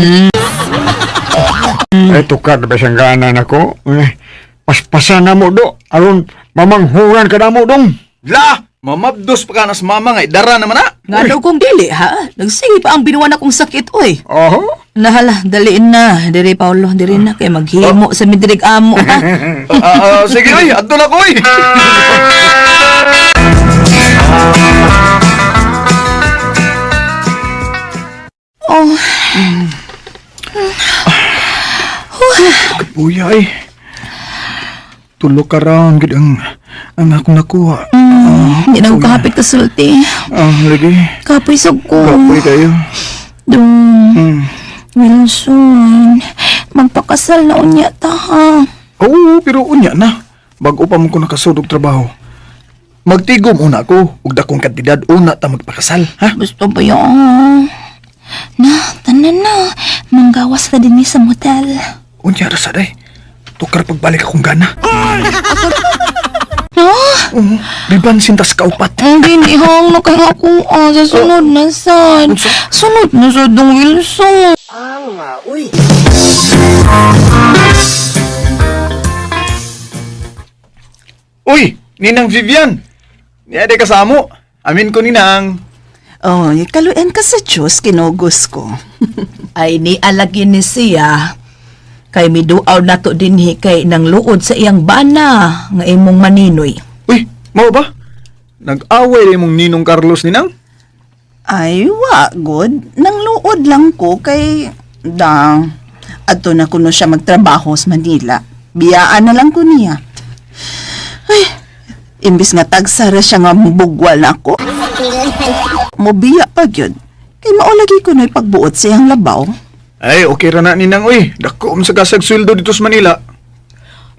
Ay, tukar na ba siyang gana na ko? Eh, paspasan na mo do. Aron, mamanghuran ka na mo dong. La, mamabdos pa ka na sa mama nga idara naman na. Nga daw kong dili ha. Nagsige pa ang binuan akong sakit oy. Oho. Nahala, daliin na. Diri Paolo, diri na kay maghimo sa midrig amo ha. Ah, ah, sige oy, adto na ko oy. Oh. Kapuya ay. Tulo ka round gid ang akong nakuha. Hindi na ako kahapit kasulti. Ah, lagi. Kapoy sa ko. Kapoy kayo. Dung. Wilson, magpakasal na unya ta ha. Oo, pero unya na. Bago pa mo ko nakasudog trabaho. Magtigom una ko ug dakong kantidad una ta magpakasal, ha? Gusto ba yun? Na, tanan na. Manggawas na din mi sa motel. Unya ra sad ay. Tukar pagbalik akong gana. No? Oo, ribansin tas kaupat. Hindi, hindi hang na kaya ako ah, sa sunod na sad. Sunod na sad ng Wilson. Uy, Ninang Vivian. Niya ka sa amo. Amin ko ninang. Oh, kaluyan ka sa Diyos, kinugos ko. Ay ni alagi ni siya kay miduaw nato dinhi kay nang luod sa iyang bana nga imong maninoy. Uy, mao ba? Nag-away rin mong Ninong Carlos ninang? Ay, wa, good. Nang luod lang ko kay dang. Adto na kuno siya magtrabaho sa Manila. Biyaan na lang ko niya. Ay, imbis nga tagsara siya nga mubugwal na ako. Mobiya pa gyud. Kay maulagi ko na'y pagbuot sa iyang labaw. Ay, okay ra na ninang uy. Dako man sa kasag sweldo dito sa Manila.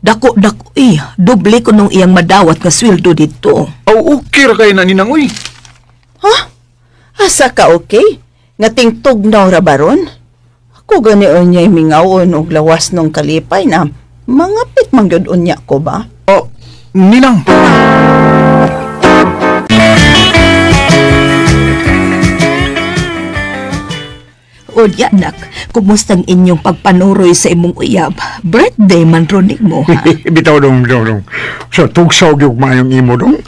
Dako dako eh, doble ko nung iyang madawat nga sweldo dito. Aw, okay ra kay na ninang uy. Ha? Asa ka okay? Nga tingtugnaw ra baron? Ako gani unya'y mingawon og lawas nung kalipay na mangapit man gyud unya ko ba? Oh, ninang. Unya nak, kumusta ang inyong pagpanuroy sa imong uyab? Birthday man ron mo ha. Bitaw dong, bitaw dong. Sa tugsaw gyud maayong imo dong.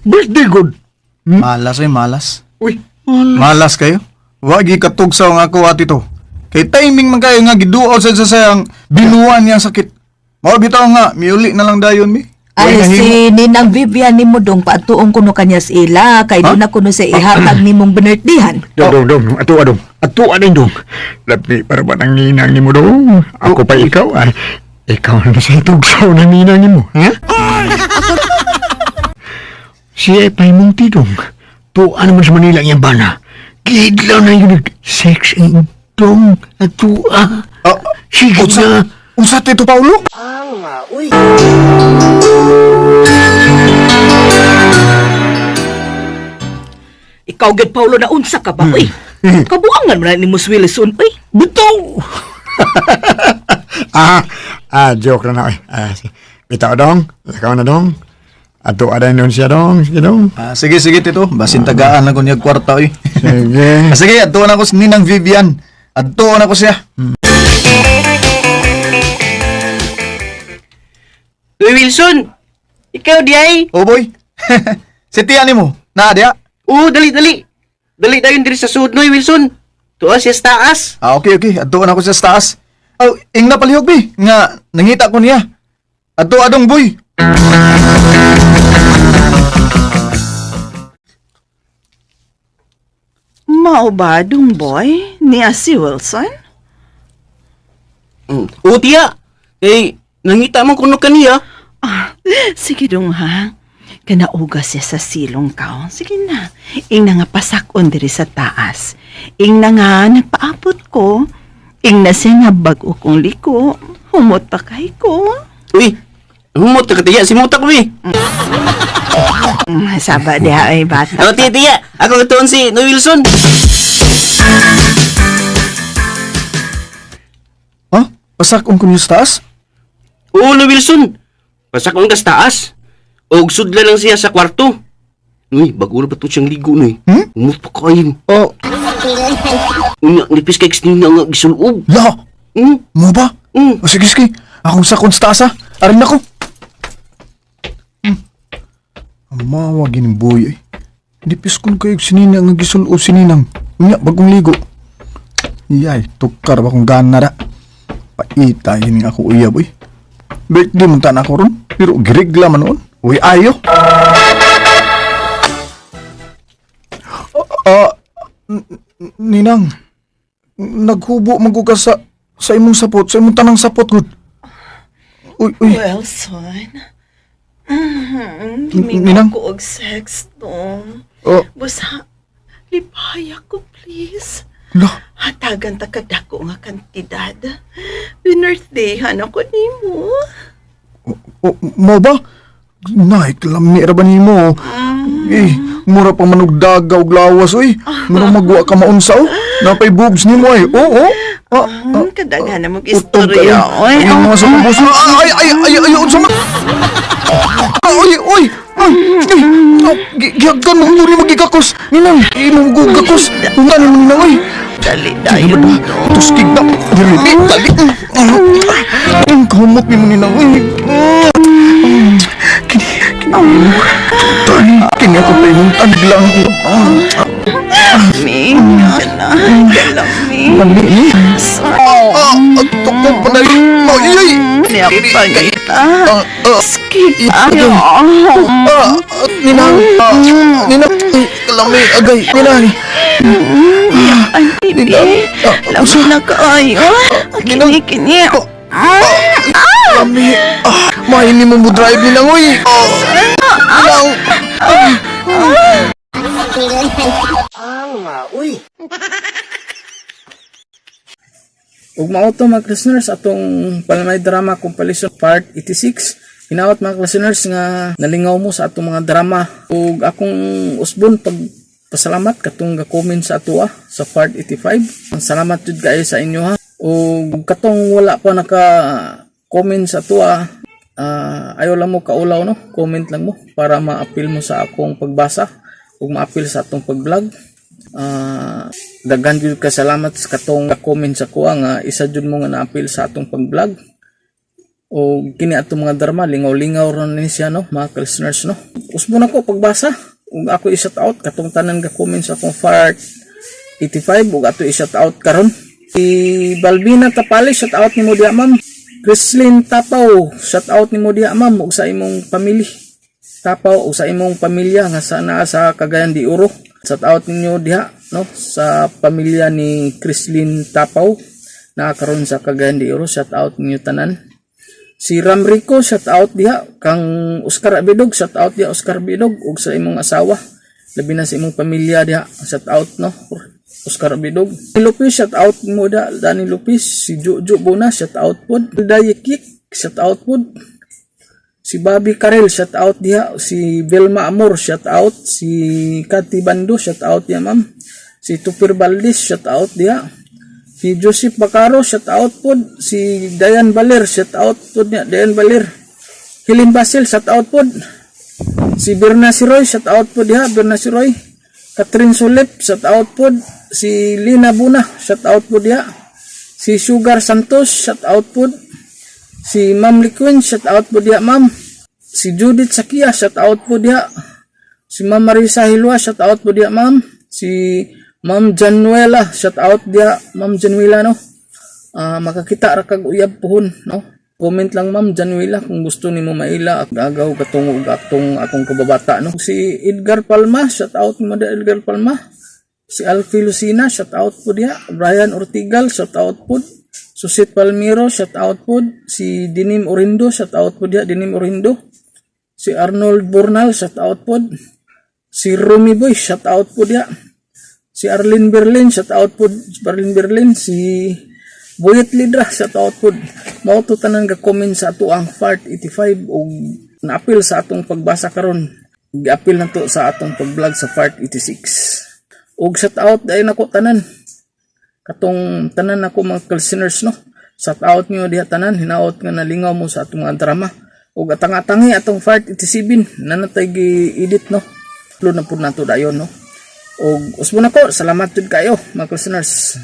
Birthday good. Malas ay malas. Uy, malas kayo. Wagi katugsaw nga ako at ito. Kay timing man kayo nga giduaw sa sayang binuan niyang sakit. Mao bitaw nga miuli na lang dayon mi. Ay, si Ninang Vivian nimo dong paatuong kuno kanya sa ila kay doon na kuno sa ihatag nimong binirthday-han. Dong, dong, dong. Ato adong. Ato adong dong. Labi para ba nang ninang nimo dong? Ako pa ikaw ay. Ikaw na sa tugsaw ng ninang nimo, ha? Siya ay mong tidong. Tuan naman sa Manila ang iyang bana. Gidlaw na yun. Sex ang dong. Atua. Sige na. Unsa Tito Paulo? Ikaw gid Paulo na unsa ka ba uy? Kabuangan man na nimo si Wilson uy. Bitaw! Joke lang na. Oy. Bitaw dong. Ikaw na dong. Ato adan doon siya dong. Sige dong. Ah, sige sige Tito, basin tagaan lang ko niya kwarta oy. Sige. Sige, adtuon ako si Ninang Vivian. Adtuon ako siya. Uy, Wilson! Ikaw di ay! Oh boy. Si tiya nimo, naa diya? Oo, dali, dali! Dali dayon diri sa sud noy, Wilson! Tuwa siya sa taas! Ah, okay, okay. Adtuon ako siya sa taas. Aw, ing na palihog bi nga nangita ko niya. Adto adong boy. Mao ba dong boy? Niya si Wilson? Oo, tiya! Kay, nangita man kuno kaniya. Ah, sige dong ha. Kanauga siya sa silong ka. Sige na. Ing na nga pasakon diri sa taas. Ing na nga nagpaabot ko. Ing na siya nga bag-o kong liko. Humot pa kay ko. Uy, humot ka tiya. Simuta ko eh. Saba diha ay bata. Oh, tiya, tiya. Ako katuon si Noy Wilson. Ha? Pasakon ko niya sa taas? Oo, Noy Wilson. Pasakon ka sa taas. Og sudla lang siya sa kwarto. Uy, bago na ba ito siyang ligo noy? Hmm? Humot pa kayo. Oh. Unya, nipis kay Xnina nga gisulob. La! Hmm? Mo ba? Hmm. O sige, sige. Akong sakon sa taas ha. Arin ako. Ang mawa gining boy ay. Nipis kon kayo sinina nga gisulob sininang. Unya, bagong ligo. Iyay, tukar ba kong gana ra. Paita yun nga ako uyab uy. Birthday man ta na ako ron. Pero girigla man noon. Uy, ayo. Ninang, naghubo man ko ka sa imong sapot, sa imong tanang sapot gud. Uy, uy. Wilson. Ninang? Gimingaw ko og sex dong. Oh. Busa, lipaya ko please. La. Hatagan ta kadako nga kantidad. Binirthdayhan ako nimo. O, mo ba? Nay, lami ra ba nimo? Eh, mura pa manugdaga og lawas uy. Mura magwa ka maunsa oh. Napay boobs nimo ay. Oo. Oh. Ah, Kadaghan na mong utog kayo. istorya. Oy, Ay, mga sa kubos. Ay, ay, ay, ay, unsa man? Ay, oy. Ay, ay, oh, gihagkan mo ni magigakos. Ninang, imong gugakos. Unta ni ninang oy. Dali dayon. Tuskig na. Dili, dali. Ang kamot ni mo ninang oy. Kini, kini. Tani, kini ako pa imong taglang. Mi, na, galami. Lami ni. Ah, tukong pa na Ay, ay. Niya pangita. Skip. Ah, ninang. Nina, ay, kalami, agay, Nina. Auntie, Nina, Lami na kaayo. Kini, kini. Lami. Ah, mahin mo mo drive nila, uy. Ninang. Ug mao to, mga listeners, atong Palamay Drama Compilation Part 86. Hinawat, mga listeners, nga nalingaw mo sa atong mga drama ug akong usbon pag pasalamat katong ga-comment sa atoa sa part 85. Salamat jud kaayo sa inyo ha. Ug katong wala pa naka comment sa atoa, ayaw lang mo kaulaw no, comment lang mo para ma-appeal mo sa akong pagbasa ug ma-appeal sa atong pag-vlog. Daghan jud ka salamat sa katong comment sa kuha nga isa jud mo nga na-appeal sa atong pag-vlog. O kini atong mga drama, lingaw-lingaw ra ni siya no, mga listeners no. Usbo na ko pagbasa ug ako i-shout out katong tanan ga comment sa akong part 85 ug ato i-shout out karon. Si Balbina Tapali, shout out nimo diha, ma'am. Chrislyn Tapaw, shout out nimo diha, ma'am, ug sa imong family. Tapaw ug sa imong pamilya nga sa naa sa Cagayan de Oro. Shout out ninyo diha no sa pamilya ni Chrislyn Tapaw na karon sa Cagayan de Oro. Shout out ninyo tanan. Si Ram Rico, shout out diha. Kang Oscar Abidog, shout out diha, Oscar Abidog, ug sa imong asawa. Labi na sa imong pamilya diha. Shout out no. Oscar Abidog. Si Lopez, shout out mo da. Danny Lopez, si Jojo Bona, shout out pod. Dayikik, shout out pod. Si Bobby Karel, shout out diha. Si Vilma Amor, shout out. Si Cathy Bando, shout out diha, ma'am. Si Tupir Valdez, shout out diha. Si Joseph Bacaro, shout out pod. Si Dayan Baler, shout out pod niya. Dayan Baler. Helen Basil, shout out pod. Si Berna Siroy, shout out pod diha. Berna Siroy. Catherine Sulip, shout out pod. Si Lina Buna, shout out pod diha. Si Sugar Santos, shout out pod. Si Ma'am Liquin, shout out po diha, ma'am. Si Judith Sakia, shout out po diha. Si Ma'am Marisa Hilwa, shout out po diha, ma'am. Si Ma'am Januela, shout out diha, Ma'am Januela no. Makakita ra kag uyab puhon no. Comment lang, Ma'am Januela, kung gusto nimo maila agaw katong ug atong akong kababata no. Si Edgar Palma, shout out mo diha, Edgar Palma. Si Alfie Lucina, shout out po diha. Brian Ortigal, shout out po. Susit Palmiro, shout out po. Si Dinim Orindo, shout out po diha, Dinim Orindo. Si Arnold Bornal, shout out po. Si Rumi Boy, shout out po diha. Si Arlene Berlin, shout out po. Arlene Berlin, si Boyet Lidra, shout out po. Mao to tanan ga comment sa ato ang part 85 ug naapil sa atong pagbasa karon. Giapil na to sa atong pag-vlog sa part 86. Ug shout out dayon nako tanan. Katong tanan nako mga listeners no. Shout out niyo diha tanan, hinaot nga nalingaw mo sa atong mga drama. Ug atang-atangi atong part 87 nanatay gi-edit no. Upload na pud nato dayon no. Ug usbo nako, salamat jud kayo, mga listeners.